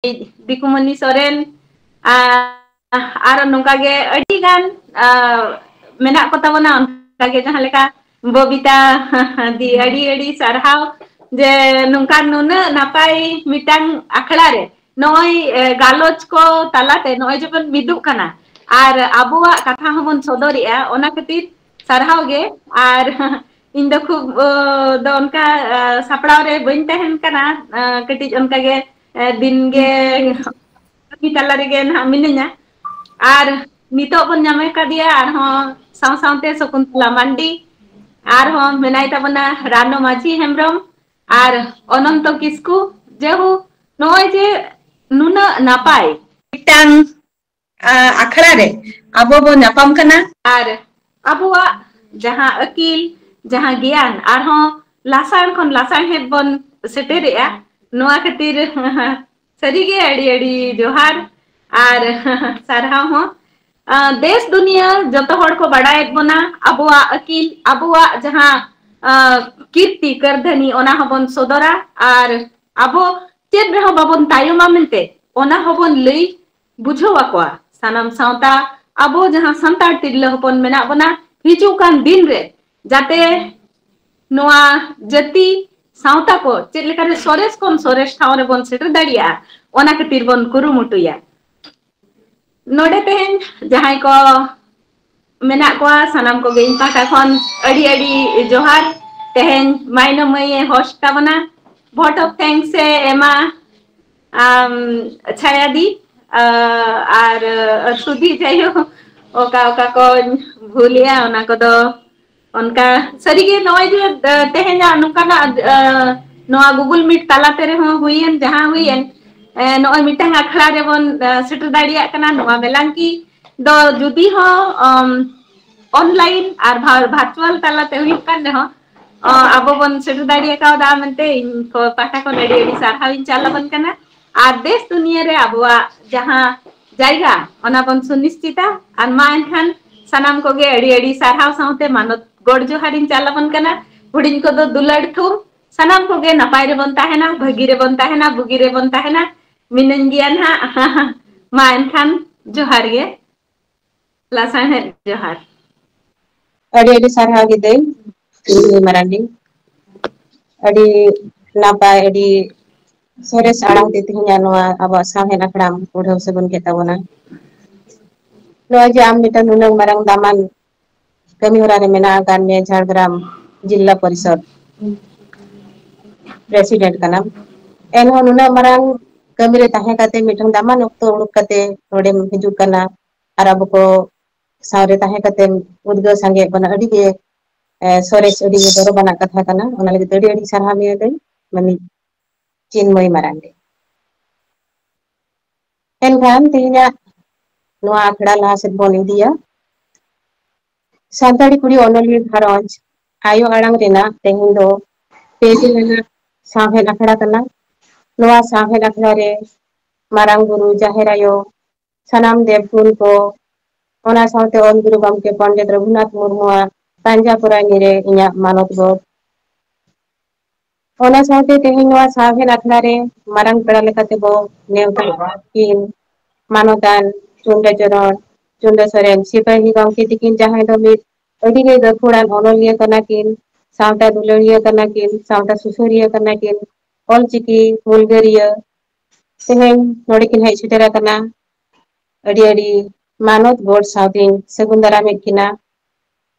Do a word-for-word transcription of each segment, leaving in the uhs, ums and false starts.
ᱫᱤᱠᱩᱢᱚᱱᱤ ᱥᱚᱨᱮᱱ, ᱟᱨ ᱱᱚᱝᱠᱟ ᱜᱮ ᱟᱹᱰᱤ ᱜᱟᱱ ᱢᱮᱱᱟᱜ ᱠᱚ ᱛᱟᱵᱚᱱᱟ᱾ ᱚᱱᱠᱟ ᱜᱮ ᱡᱟᱦᱟᱸ ᱞᱮᱠᱟ ᱵᱚᱵᱤᱛᱟ ᱫᱤ, ᱟᱹᱰᱤ ᱟᱹᱰᱤ ᱥᱟᱨᱦᱟᱣ ᱡᱮ ᱱᱚᱝᱠᱟᱱ ᱱᱩᱱᱟᱹᱜ ᱱᱟᱯᱟᱭ ᱢᱤᱫᱴᱟᱝ ᱟᱠᱷᱲᱟ ᱨᱮ ᱱᱚᱜᱼᱚᱭ ᱜᱟᱞᱚᱪ ᱠᱚ ᱛᱟᱞᱟᱛᱮ ᱱᱚᱜᱼᱚᱭ ᱡᱮᱵᱚᱱ ᱢᱤᱫᱚᱜ ᱠᱟᱱᱟ ᱟᱨ ᱟᱵᱚᱣᱟᱜ ᱠᱟᱛᱷᱟ ᱦᱚᱸᱵᱚᱱ ᱥᱚᱫᱚᱨᱮᱜᱼᱟ, ᱚᱱᱟ ᱠᱷᱟᱹᱛᱤᱨ ᱥᱟᱨᱦᱟᱣ ᱜᱮ᱾ ᱟᱨ ᱤᱧ ᱫᱚ ᱠᱷᱩᱵ ᱫᱚ ᱚᱱᱠᱟ ᱥᱟᱯᱲᱟᱣ ᱨᱮ ᱵᱟᱹᱧ ᱛᱟᱦᱮᱱ ᱠᱟᱱᱟ, ᱠᱟᱹᱴᱤᱡ ᱚᱱᱠᱟ ᱜᱮ ᱫᱤᱱ ᱜᱮ ᱠᱟᱹᱢᱤ ᱛᱟᱞᱟ ᱨᱮᱜᱮ ᱱᱟᱦᱟᱜ ᱢᱤᱱᱟᱹᱧᱟ᱾ ᱟᱨ ᱱᱤᱛᱚᱜ ᱵᱚᱱ ᱧᱟᱢ ᱟᱠᱟᱫᱮᱭᱟ ᱟᱨᱦᱚᱸ ᱥᱟᱶ ᱥᱟᱶᱛᱮ ᱥᱚᱠᱩᱱᱛᱚᱞᱟ ᱢᱟᱱᱰᱤ, ᱟᱨᱦᱚᱸ ᱢᱮᱱᱟᱭ ᱛᱟᱵᱚᱱᱟ ᱨᱟᱱᱩ ᱢᱟᱹᱡᱷᱤ ᱦᱮᱢᱵᱨᱚᱢ ᱟᱨ ᱚᱱᱚᱱᱛᱚ ᱠᱤᱥᱠᱩ᱾ ᱡᱮᱦᱩ ᱱᱚᱜᱼᱚᱭ ᱡᱮ ᱱᱩᱱᱟᱹᱜ ᱱᱟᱯᱟᱭ ᱢᱤᱫᱴᱟᱝ ᱟᱠᱷᱲᱟ ᱨᱮ ᱟᱵᱚ ᱵᱚᱱ ᱧᱟᱯᱟᱢ ᱠᱟᱱᱟ ᱟᱨ ᱟᱵᱚᱣᱟᱜ ᱡᱟᱦᱟᱸ ᱟᱹᱠᱤᱞ, ᱡᱟᱦᱟᱸ ᱜᱮᱭᱟᱱ ᱟᱨᱦᱚᱸ ᱞᱟᱥᱟᱲ ᱠᱷᱚᱱ ᱞᱟᱥᱟᱲᱦᱮᱫ ᱵᱚᱱ ᱥᱮᱴᱮᱨᱮᱜᱼᱟ, ᱱᱚᱣᱟ ᱠᱷᱟᱹᱛᱤᱨ ᱥᱟᱹᱨᱤᱜᱮ ᱟᱹᱰᱤ ᱟᱹᱰᱤ ᱡᱚᱦᱟᱨ ᱟᱨ ᱥᱟᱨᱦᱟᱣ ᱦᱚᱸ᱾ ᱫᱮᱥ ᱫᱩᱱᱤᱭᱟᱹ ᱡᱚᱛᱚ ᱦᱚᱲ ᱠᱚ ᱵᱟᱲᱟᱭᱮᱫ ᱵᱚᱱᱟ, ᱟᱵᱚᱣᱟᱜ ᱟᱹᱠᱤᱞ, ᱟᱵᱚᱣᱟᱜ ᱡᱟᱦᱟᱸ ᱠᱤᱨᱛᱤ ᱠᱟᱹᱨᱫᱷᱟᱹᱱᱤ, ᱚᱱᱟ ᱦᱚᱸᱵᱚᱱ ᱥᱚᱫᱚᱨᱟ ᱟᱨ ᱟᱵᱚ ᱪᱮᱫ ᱨᱮᱦᱚᱸ ᱵᱟᱵᱚᱱ ᱛᱟᱭᱚᱢᱟ ᱢᱮᱱᱛᱮ ᱚᱱᱟ ᱦᱚᱸᱵᱚᱱ ᱞᱟᱹᱭ ᱵᱩᱡᱷᱟᱹᱣ ᱟᱠᱚᱣᱟ ᱥᱟᱱᱟᱢ ᱥᱟᱶᱛᱟ, ᱟᱵᱚ ᱡᱟᱦᱟᱸ ᱥᱟᱱᱛᱟᱲ ᱛᱤᱨᱞᱟᱹ ᱦᱚᱯᱚᱱ ᱢᱮᱱᱟᱜ ᱵᱚᱱᱟ, ᱦᱤᱡᱩᱜ ᱠᱟᱱ ᱫᱤᱱ ᱨᱮ ᱡᱟᱛᱮ ᱱᱚᱣᱟ ᱡᱟᱹᱛᱤ ᱥᱟᱶᱛᱟ ᱠᱚ ᱪᱮᱫ ᱞᱮᱠᱟᱨᱮ ᱥᱚᱨᱮᱥ ᱠᱷᱚᱱ ᱥᱚᱨᱮᱥ ᱴᱷᱟᱶ ᱨᱮᱵᱚᱱ ᱥᱮᱴᱮᱨ ᱫᱟᱲᱮᱭᱟᱜᱼᱟ, ᱚᱱᱟ ᱠᱷᱟᱹᱛᱤᱨ ᱵᱚᱱ ᱠᱩᱨᱩᱢᱩᱴᱩᱭᱟ᱾ ᱱᱚᱰᱮ ᱛᱮᱦᱮᱧ ᱡᱟᱦᱟᱸᱭ ᱠᱚ ᱢᱮᱱᱟᱜ ᱠᱚᱣᱟ, ᱥᱟᱱᱟᱢ ᱠᱚᱜᱮ ᱤᱧ ᱯᱟᱦᱴᱟ ᱠᱷᱚᱱ ᱟᱹᱰᱤ ᱟᱹᱰᱤ ᱡᱚᱦᱟᱨ᱾ ᱛᱮᱦᱮᱧ ᱢᱟᱭᱱᱚ ᱢᱟᱹᱭ ᱮ ᱦᱳᱥᱴ ᱛᱟᱵᱚᱱᱟ, vote of thanks ᱮ ᱮᱢᱟ ᱟᱢ, ᱪᱷᱟᱭᱟᱫᱤ, ᱟᱨ ᱥᱩᱫᱷᱤ ᱡᱟᱭᱦᱳᱠ ᱚᱠᱟ ᱚᱠᱟ ᱠᱚᱧ ᱵᱷᱩᱞᱮᱜᱼᱟ, ᱚᱱᱟ ᱠᱚᱫᱚ ᱚᱱᱠᱟ ᱥᱟᱹᱨᱤᱜᱮ ᱱᱚᱜᱼᱚᱭ ᱡᱮ ᱛᱮᱦᱮᱧᱟᱜ ᱱᱚᱝᱠᱟᱱᱟᱜ ᱱᱚᱣᱟ Google Meet ᱛᱟᱞᱟᱛᱮ ᱨᱮᱦᱚᱸ ᱦᱩᱭᱮᱱ, ᱡᱟᱦᱟᱸ ᱦᱩᱭᱮᱱ, ᱱᱚᱜᱼᱚᱭ ᱢᱤᱫᱴᱟᱝ ᱟᱠᱷᱲᱟ ᱨᱮᱵᱚᱱ ᱥᱮᱴᱮᱨ ᱫᱟᱲᱮᱭᱟᱜ ᱠᱟᱱᱟ᱾ ᱱᱚᱣᱟ ᱵᱮᱞᱟᱝᱠᱤ ᱫᱚ ᱡᱩᱫᱤ ᱦᱚᱸ online ᱟᱨ virtual ᱛᱟᱞᱟᱛᱮ ᱦᱩᱭᱩᱜ ᱠᱟᱱ ᱨᱮᱦᱚᱸ, ᱟᱵᱚ ᱵᱚᱱ ᱥᱮᱴᱮᱨ ᱫᱟᱲᱮ ᱠᱟᱣᱫᱟ ᱢᱮᱱᱛᱮ ᱤᱧ ᱠᱚ ᱯᱟᱦᱴᱟ ᱠᱷᱚᱱ ᱟᱹᱰᱤ ᱟᱹᱰᱤ ᱥᱟᱨᱦᱟᱣ ᱤᱧ ᱪᱟᱞ ᱟᱵᱚᱱ ᱠᱟᱱᱟ᱾ ᱟᱨ ᱫᱮᱥ ᱫᱩᱱᱤᱭᱟᱹ ᱨᱮ ᱟᱵᱚᱣᱟᱜ ᱡᱟᱦᱟᱸ ᱡᱟᱭᱜᱟ, ᱚᱱᱟ ᱵᱚᱱ ᱥᱩᱱᱤᱥᱪᱤᱛᱟ᱾ ᱟᱨ ᱢᱟ ᱮᱱᱠᱷᱟᱱ ᱥᱟᱱᱟᱢ ᱠᱚᱜᱮ ᱟᱹᱰᱤ ᱟᱹᱰᱤ ᱥᱟᱨᱦᱟᱣ ᱥᱟᱶᱛᱮ ᱢᱟᱱᱚᱛ ᱜᱚᱰ ᱡᱚᱦᱟᱨ ᱤᱧ ᱪᱟᱞ ᱟᱵᱚᱱ ᱠᱟᱱᱟ᱾ ᱦᱩᱰᱤᱧ ᱠᱚᱫᱚ ᱫᱩᱞᱟᱹᱲ ᱛᱷᱩᱢ᱾ ᱥᱟᱱᱟᱢ ᱠᱚᱜᱮ ᱱᱟᱯᱟᱭ ᱨᱮᱵᱚᱱ ᱛᱟᱦᱮᱱᱟ, ᱵᱷᱟᱹᱜᱤ ᱨᱮᱵᱚᱱ ᱛᱟᱦᱮᱱᱟ, ᱵᱩᱜᱤ ᱨᱮᱵᱚᱱ ᱛᱟᱦᱮᱱᱟ᱾ ᱢᱤᱱᱟᱹᱧ ᱜᱮᱭᱟ ᱱᱟᱦᱟᱜ᱾ ᱢᱟ ᱮᱱᱠᱷᱟᱱ ᱡᱚᱦᱟᱨ ᱜᱮ, ᱞᱟᱥᱟᱲᱦᱮᱫ ᱡᱚᱦᱟᱨ᱾ ᱟᱹᱰᱤ ᱟᱹᱰᱤ ᱥᱟᱨᱦᱟᱣ ᱜᱮ ᱫᱟᱹᱭ, ᱫᱟᱹᱭ ᱢᱟᱨᱟᱱᱰᱤ᱾ ᱟᱹᱰᱤ ᱱᱟᱯᱟᱭ, ᱟᱹᱰᱤ ᱥᱚᱨᱮᱥ ᱟᱲᱟᱝ ᱛᱮ ᱛᱮᱦᱮᱧᱟᱜ ᱱᱚᱣᱟ ᱟᱵᱚᱣᱟᱜ ᱥᱟᱶᱦᱮᱫ ᱟᱠᱷᱲᱟᱢ ᱩᱰᱷᱟᱹᱣ ᱥᱟᱹᱜᱩᱱ ᱠᱮᱫ ᱛᱟᱵᱚᱱᱟ᱾ ᱱᱚᱜᱼᱚᱭ ᱡᱮ ᱟᱢ ᱢᱤᱫᱴᱟᱝ ᱱᱩᱱᱟᱹᱝ ᱢᱟᱨᱟᱝ ᱫᱟᱢᱟᱱ ᱠᱟᱹᱢᱤ ᱦᱚᱨᱟ ᱨᱮ ᱢᱮᱱᱟᱜ ᱟᱠᱟᱫ ᱢᱮᱭᱟ, ᱡᱷᱟᱲᱜᱨᱟᱢ ᱡᱤᱞᱟ ᱯᱚᱨᱤᱥᱚᱫ ᱯᱨᱮᱥᱤᱰᱮᱱᱴ ᱠᱟᱱᱟᱢ, ᱮᱱᱦᱚᱸ ᱱᱩᱱᱟᱹᱜ ᱢᱟᱨᱟᱝ ᱠᱟᱹᱢᱤ ᱨᱮ ᱛᱟᱦᱮᱸ ᱠᱟᱛᱮ ᱢᱤᱫᱴᱟᱝ ᱫᱟᱢᱟᱱ ᱚᱠᱛᱚ ᱩᱰᱩᱠ ᱠᱟᱛᱮ ᱱᱚᱰᱮᱢ ᱦᱤᱡᱩᱜ ᱠᱟᱱᱟ ᱟᱨ ᱟᱵᱚ ᱠᱚ ᱥᱟᱶᱨᱮ ᱛᱟᱦᱮᱸ ᱠᱟᱛᱮ ᱩᱫᱽᱜᱟᱹᱣ ᱥᱟᱸᱜᱮᱭᱮᱫ ᱵᱚᱱᱟ, ᱟᱹᱰᱤ ᱜᱮ, ᱮ, ᱥᱚᱨᱮᱥ, ᱟᱹᱰᱤ ᱜᱮ ᱜᱚᱨᱚᱵᱽ ᱟᱱᱟᱜ ᱠᱟᱛᱷᱟ ᱠᱟᱱᱟ᱾ ᱚᱱᱟ ᱞᱟᱹᱜᱤᱫ ᱛᱮ ᱟᱹᱰᱤ ᱟᱹᱰᱤ ᱥᱟᱨᱦᱟᱣ ᱢᱮᱭᱟ ᱫᱟᱹᱭ, ᱢᱟᱹᱱᱤᱡ ᱪᱤᱱᱢᱚᱭ ᱢᱟᱨᱟᱱᱰᱤ᱾ ᱮᱱᱠᱷᱟᱱ ᱛᱮᱦᱮᱧᱟᱜ ᱱᱚᱣᱟ ᱟᱠᱷᱲᱟ ᱞᱟᱦᱟ ᱥᱮᱫ ᱵᱚᱱ ᱤᱫᱤᱭᱟ᱾ ᱥᱟᱱᱛᱟᱲᱤ ᱠᱩᱲᱤ ᱚᱱᱚᱞᱤᱭᱟᱹ ᱜᱷᱟᱨᱚᱸᱡᱽ ᱟᱭᱳ ᱟᱲᱟᱝ ᱨᱮᱱᱟᱜ ᱛᱮᱦᱮᱧ ᱫᱚ ᱯᱮ ᱫᱤᱱ ᱨᱮᱱᱟᱜ ᱥᱟᱶᱦᱮᱫ ᱟᱠᱷᱲᱟ ᱠᱟᱱᱟ᱾ ᱱᱚᱣᱟ ᱥᱟᱶᱦᱮᱫ ᱟᱠᱷᱲᱟ ᱨᱮ ᱢᱟᱨᱟᱝ ᱵᱩᱨᱩ, ᱡᱟᱦᱮᱨ ᱟᱭᱳ, ᱥᱟᱱᱟᱢ ᱫᱮᱵ ᱜᱩᱱ ᱠᱚ, ᱚᱱᱟ ᱥᱟᱶᱛᱮ ᱚᱞ ᱜᱩᱨᱩ ᱜᱚᱢᱠᱮ ᱯᱚᱱᱰᱤᱛ ᱨᱚᱜᱷᱩᱱᱟᱛᱷ ᱢᱩᱨᱢᱩᱣᱟᱜ ᱯᱟᱸᱡᱟ ᱯᱚᱨᱟᱭᱱᱤ ᱨᱮ ᱤᱧᱟᱹᱜ ᱢᱟᱱᱚᱛ ᱜᱚᱰ᱾ ᱚᱱᱟ ᱥᱟᱶᱛᱮ ᱛᱮᱦᱮᱧ ᱱᱚᱣᱟ ᱥᱟᱶᱦᱮᱫ ᱟᱠᱷᱲᱟ ᱨᱮ ᱢᱟᱨᱟᱝ ᱯᱮᱲᱟ ᱞᱮᱠᱟᱛᱮ ᱵᱚ ᱱᱮᱣᱛᱟ ᱠᱤᱱ ᱢᱟᱱᱚᱛᱟᱱ ᱪᱩᱱᱰᱟᱹ ᱪᱚᱨᱚᱬ, ᱪᱩᱱᱰᱟᱹ ᱥᱚᱨᱮᱱ, ᱥᱤᱯᱟᱹᱦᱤ ᱜᱚᱢᱠᱮ ᱛᱤᱠᱤᱱ, ᱡᱟᱦᱟᱸᱭ ᱫᱚ ᱢᱤᱫ ᱟᱹᱰᱤ ᱜᱮ ᱜᱟᱹᱠᱷᱩᱲᱟᱱ ᱚᱱᱚᱞᱤᱭᱟᱹ ᱠᱟᱱᱟ ᱠᱤᱱ, ᱥᱟᱶᱛᱟ ᱫᱩᱞᱟᱹᱲᱤᱭᱟᱹ ᱠᱟᱱᱟ ᱠᱤᱱ, ᱥᱟᱶᱛᱟ ᱥᱩᱥᱟᱹᱨᱤᱭᱟᱹ ᱠᱟᱱᱟ ᱠᱤᱱ, ᱚᱞᱪᱤᱠᱤ ᱦᱩᱞᱜᱟᱹᱨᱤᱭᱟᱹ᱾ ᱛᱮᱦᱮᱧ ᱱᱚᱰᱮ ᱠᱤᱱ ᱦᱮᱡ ᱥᱮᱴᱮᱨ ᱟᱠᱟᱱᱟ᱾ ᱟᱹᱰᱤ ᱟᱹᱰᱤ ᱢᱟᱱᱚᱛ ᱜᱚᱰ ᱥᱟᱶᱛᱮᱧ ᱥᱟᱹᱜᱩᱱ ᱫᱟᱨᱟᱢᱮᱫ ᱠᱤᱱᱟ᱾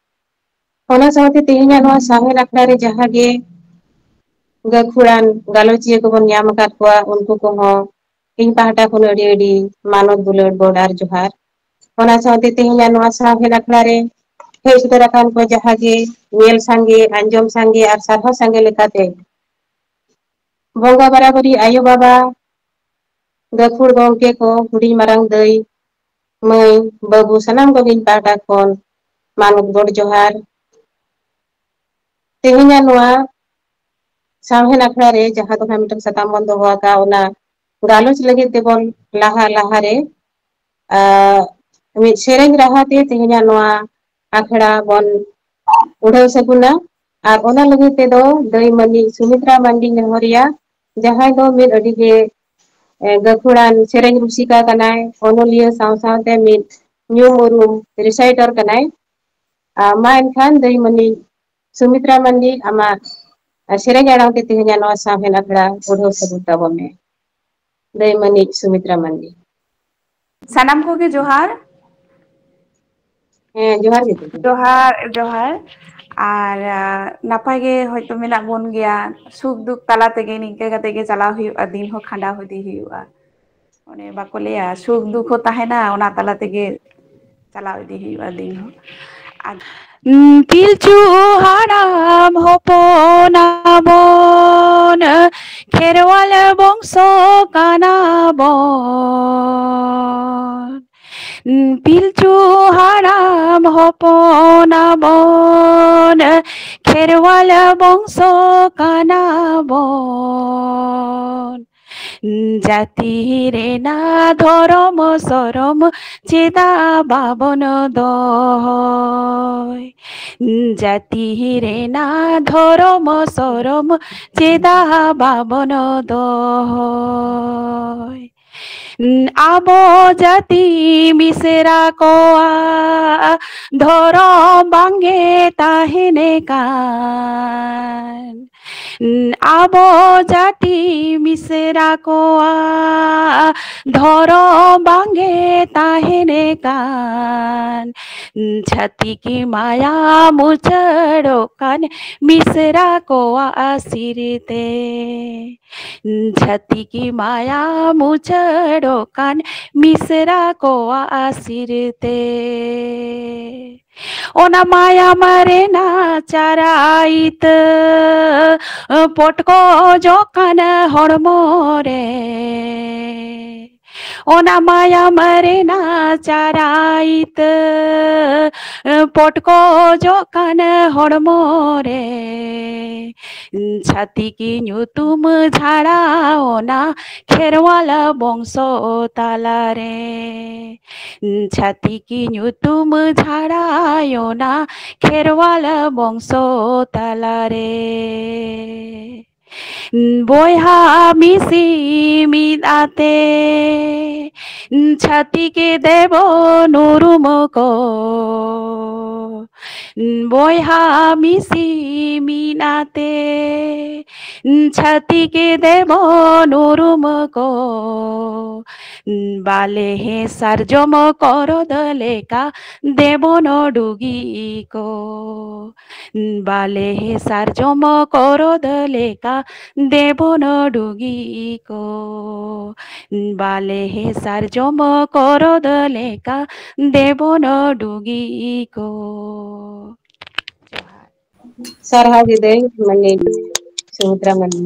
ᱚᱱᱟ ᱥᱟᱶᱛᱮ ᱛᱮᱦᱮᱧᱟᱜ ᱱᱚᱣᱟ ᱥᱟᱶᱦᱮᱫ ᱟᱠᱷᱲᱟ ᱨᱮ ᱡᱟᱦᱟᱸ ᱜᱮ ᱜᱟᱹᱠᱷᱩᱲᱟᱱ ᱜᱟᱞᱚᱪᱤᱭᱟᱹ ᱠᱚᱵᱚᱱ ᱧᱟᱢ ᱟᱠᱟᱫ ᱠᱚᱣᱟ, ᱩᱱᱠᱩ ᱠᱚᱦᱚᱸ ᱤᱧ ᱯᱟᱦᱴᱟ ᱠᱷᱚᱱ ᱟᱹᱰᱤ ᱟᱹᱰᱤ ᱢᱟᱱᱚᱛ ᱫᱩᱞᱟᱹᱲ ᱜᱚᱰ ᱟᱨ ᱡᱚᱦᱟᱨ᱾ ᱚᱱᱟ ᱥᱟᱶᱛᱮ ᱛᱮᱦᱮᱧᱟᱜ ᱱᱚᱣᱟ ᱥᱟᱶᱦᱮᱫ ᱟᱠᱷᱲᱟ ᱨᱮ ᱦᱮᱡ ᱥᱮᱴᱮᱨ ᱟᱠᱟᱱ ᱠᱚ ᱡᱟᱦᱟᱸ ᱜᱮ ᱧᱮᱞ ᱥᱟᱸᱜᱮ, ᱟᱸᱡᱚᱢ ᱥᱟᱸᱜᱮ ᱟᱨ ᱥᱟᱨᱦᱟᱣ ᱥᱟᱸᱜᱮ ᱞᱮᱠᱟᱛᱮ ᱵᱚᱸᱜᱟ ᱵᱟᱨᱟᱵᱟᱨᱤ ᱟᱭᱳ ᱵᱟᱵᱟ, ᱜᱟᱹᱠᱷᱩᱲ ᱜᱚᱢᱠᱮ ᱠᱚ, ᱦᱩᱰᱤᱧ ᱢᱟᱨᱟᱝ ᱫᱟᱹᱭ, ᱢᱟᱹᱭ, ᱵᱟᱹᱵᱩ, ᱥᱟᱱᱟᱢ ᱠᱚᱜᱮ ᱤᱧ ᱯᱟᱦᱴᱟ ᱠᱷᱚᱱ ᱢᱟᱱᱚᱛ ᱜᱚᱰ ᱡᱚᱦᱟᱨ᱾ ᱛᱮᱦᱮᱧᱟᱜ ᱱᱚᱣᱟ ᱥᱟᱶᱦᱮᱫ ᱟᱠᱷᱲᱟ ᱨᱮ ᱡᱟᱦᱟᱸ ᱫᱚ ᱱᱟᱜ ᱢᱤᱫᱴᱟᱝ ᱥᱟᱛᱟᱢ ᱵᱚᱱ ᱫᱚᱦᱚ ᱟᱠᱟᱫ, ᱚᱱᱟ ᱜᱟᱞᱚᱪ ᱞᱟᱹᱜᱤᱫ ᱛᱮᱵᱚᱱ ᱞᱟᱦᱟ ᱞᱟᱦᱟᱨᱮ, ᱟᱸ, ᱢᱤᱫ ᱥᱮᱨᱮᱧ ᱨᱟᱦᱟ ᱛᱮ ᱛᱮᱦᱮᱧᱟᱜ ᱱᱚᱣᱟ ᱟᱠᱷᱲᱟ ᱵᱚᱱ ᱩᱰᱷᱟᱹᱣ ᱥᱟᱹᱜᱩᱱᱟ᱾ ᱟᱨ ᱚᱱᱟ ᱞᱟᱹᱜᱤᱫ ᱛᱮᱫᱚ ᱫᱟᱹᱭ ᱢᱟᱹᱱᱤᱡ ᱥᱩᱢᱤᱛᱨᱟ ᱢᱟᱱᱰᱤ ᱱᱮᱦᱚᱨᱤᱭᱟ, ᱡᱟᱦᱟᱸᱭ ᱫᱚ ᱢᱤᱫ ᱟᱹᱰᱤ ᱜᱮ ᱜᱟᱹᱠᱷᱩᱲᱟᱱ ᱥᱮᱨᱮᱧ ᱨᱩᱥᱤᱠᱟ ᱠᱟᱱᱟᱭ, ᱚᱱᱚᱞᱤᱭᱟᱹ ᱥᱟᱶ ᱥᱟᱶᱛᱮ ᱢᱤᱫ ᱧᱩᱢ ᱩᱨᱩᱢ reciter ᱠᱟᱱᱟᱭ᱾ ᱟᱨ ᱢᱟ ᱮᱱᱠᱷᱟᱱ ᱫᱟᱹᱭ ᱢᱟᱹᱱᱤᱡ ᱥᱩᱢᱤᱛᱨᱟ ᱢᱟᱱᱰᱤ, ᱟᱢᱟᱜ ᱥᱮᱨᱮᱧ ᱟᱲᱟᱝ ᱛᱮ ᱛᱮᱦᱮᱧᱟᱜ ᱱᱚᱣᱟ ᱥᱟᱶᱦᱮᱫ ᱟᱠᱷᱲᱟ ᱩᱰᱷᱟᱹᱣ ᱥᱟᱹᱜᱩᱱ ᱛᱟᱵᱚᱱ ᱢᱮ᱾ ᱫᱟᱹᱭ ᱢᱟᱹᱱᱤᱡ ᱥᱩᱢᱤᱛᱨᱟ ᱢᱟᱱᱰᱤ᱾ ᱥᱟᱱᱟᱢ ᱠᱚᱜᱮ ᱡᱚᱦᱟᱨ᱾ ᱦᱮᱸ, ᱡᱚᱦᱟᱨ ᱜᱮ ᱫᱟᱹᱭ᱾ ᱡᱚᱦᱟᱨ, ᱡᱚᱦᱟᱨ᱾ ᱟᱨ, ᱟ, ᱱᱟᱯᱟᱭ ᱜᱮ ᱦᱚᱭᱛᱳ ᱢᱮᱱᱟᱜ ᱵᱚᱱ ᱜᱮᱭᱟ᱾ ᱥᱩᱠ ᱫᱩᱠ ᱛᱟᱞᱟ ᱛᱮᱜᱮ ᱱᱤᱝᱠᱟᱹ ᱠᱟᱛᱮ ᱜᱮ ᱪᱟᱞᱟᱣ ᱦᱩᱭᱩᱜᱼᱟ, ᱫᱤᱱ ᱦᱚᱸ ᱠᱷᱟᱸᱰᱟᱣ ᱤᱫᱤ ᱦᱩᱭᱩᱜᱼᱟ᱾ ᱚᱱᱮ ᱵᱟᱠᱚ ᱞᱟᱹᱭᱟ, ᱥᱩᱠ ᱫᱩᱠ ᱦᱚᱸ ᱛᱟᱦᱮᱱᱟ, ᱚᱱᱟ ᱛᱟᱞᱟ ᱛᱮᱜᱮ ᱪᱟᱞᱟᱣ ᱤᱫᱤ ᱦᱩᱭᱩᱜᱼᱟ ᱫᱤᱱ ᱦᱚᱸ᱾ ᱟᱨ ᱯᱤᱞᱪᱩ ᱦᱟᱲᱟᱢ ᱦᱚᱯᱚᱱ ᱟᱵᱚᱱ, ᱠᱷᱮᱨᱣᱟᱞ ᱵᱚᱝᱥᱚ ᱠᱟᱱᱟ ᱵᱚᱱ᱾ ᱯᱤᱞᱪᱩ ᱦᱟᱲᱟᱢ ᱦᱚᱯᱚᱱ ᱟᱵᱚᱱ, ᱠᱷᱮᱨᱣᱟᱞ ᱵᱚᱝᱥᱚ ᱠᱟᱱᱟ ᱵᱚᱱ᱾ ᱡᱟᱹᱛᱤ ᱨᱮᱱᱟᱜ ᱫᱷᱚᱨᱚᱢ ᱥᱚᱨᱚᱢ ᱪᱮᱫᱟᱜ ᱵᱟᱵᱚᱱ ᱫᱚᱦᱚᱭ? ᱡᱟᱹᱛᱤ ᱨᱮᱱᱟᱜ ᱫᱷᱚᱨᱚᱢ ᱥᱚᱨᱚᱢ ᱪᱮᱫᱟᱜ ᱵᱟᱵᱚᱱ ᱫᱚᱦᱚᱭ? ᱟᱵᱚ ᱡᱟᱹᱛᱤ ᱢᱤᱥᱨᱟ ᱠᱚᱣᱟᱜ ᱫᱷᱚᱨᱚᱢ ᱵᱟᱝᱜᱮ ᱛᱟᱦᱮᱱ ᱠᱟᱱ᱾ ᱟᱵᱚ ᱡᱟᱹᱛᱤ ᱢᱤᱥᱨᱟ ᱠᱚᱣᱟᱜ ᱫᱷᱚᱨᱚᱢ ᱵᱟᱝᱜᱮ ᱛᱟᱦᱮᱱ ᱠᱟᱱ᱾ ᱪᱷᱟᱹᱛᱤᱠ ᱢᱟᱭᱟ ᱢᱩᱪᱟᱹᱲᱚᱜ ᱠᱟᱱ ᱢᱤᱥᱨᱟ ᱠᱚᱣᱟᱜ ᱥᱤᱨᱛᱮ᱾ ᱪᱷᱟᱹᱛᱤᱠ ᱢᱟᱭᱟ ᱢᱩᱪᱟᱹᱲᱚᱜ ᱠᱟᱱ ᱢᱤᱥᱨᱟ ᱠᱚᱣᱟᱜ ᱥᱤᱨᱛᱮ᱾ ᱚᱱᱟ ᱢᱟᱭᱟᱢ ᱨᱮᱱᱟᱜ ᱪᱟᱨᱟ ᱤᱛᱟᱹ ᱯᱚᱴᱠᱚᱡᱚᱜ ᱠᱟᱱ ᱦᱚᱲᱢᱚ ᱨᱮ᱾ ᱚᱱᱟ ᱢᱟᱭᱟᱢ ᱨᱮᱱᱟᱜ ᱪᱟᱨᱟ ᱤᱛᱟᱹ ᱯᱚᱴᱠᱚᱡᱚᱜ ᱠᱟᱱ ᱦᱚᱲᱢᱚ ᱨᱮ᱾ ᱪᱷᱟᱹᱛᱤᱠ ᱧᱩᱛᱩᱢ ᱡᱷᱟᱲᱟ ᱚᱱᱟ ᱠᱷᱮᱨᱣᱟᱞ ᱵᱚᱝᱥᱚ ᱛᱟᱞᱟᱨᱮ᱾ ᱪᱷᱟᱹᱛᱤᱠ ᱧᱩᱛᱩᱢ ᱡᱷᱟᱲᱟᱭ ᱚᱱᱟ ᱠᱷᱮᱨᱣᱟᱞ ᱵᱚᱝᱥᱚ ᱛᱟᱞᱟᱨᱮ᱾ ᱵᱚᱭᱦᱟ ᱢᱤᱥᱤ ᱢᱤᱫ ᱟᱛᱮ ᱪᱷᱟᱹᱛᱤᱠ ᱫᱮᱵᱚᱱ ᱩᱨᱩᱢ ᱠᱚ᱾ ᱵᱚᱭᱦᱟ ᱢᱤᱥᱤ ᱢᱤᱫ ᱟᱛᱮ ᱪᱷᱟᱹᱛᱤᱠ ᱫᱮᱵᱚᱱ ᱩᱨᱩᱢ ᱠᱚ᱾ ᱵᱟᱞᱮ ᱦᱮᱸ ᱥᱟᱨᱡᱚᱢ ᱠᱚᱨᱚᱫ ᱞᱮᱠᱟ ᱫᱮᱵᱚᱱ ᱰᱩᱜᱤ ᱠᱚ᱾ ᱵᱟᱞᱮ ᱦᱮᱸ ᱥᱟᱨᱡᱚᱢ ᱠᱚᱨᱚᱫ ᱞᱮᱠᱟ ᱫᱮᱵᱚᱱ ᱰᱩᱜᱤ ᱠᱚ᱾ ᱵᱟᱞᱮ ᱦᱮᱸ ᱥᱟᱨᱡᱚᱢ ᱠᱚᱨᱚᱫ ᱞᱮᱠᱟ ᱫᱮᱵᱚᱱ ᱰᱩᱜᱤ ᱠᱚ᱾ ᱡᱚᱦᱟᱨ᱾ ᱥᱟᱨᱦᱟᱣ ᱜᱮ ᱫᱟᱹᱭ ᱢᱟᱹᱱᱤᱡ ᱥᱩᱢᱤᱛᱨᱟ ᱢᱟᱹᱱᱤ᱾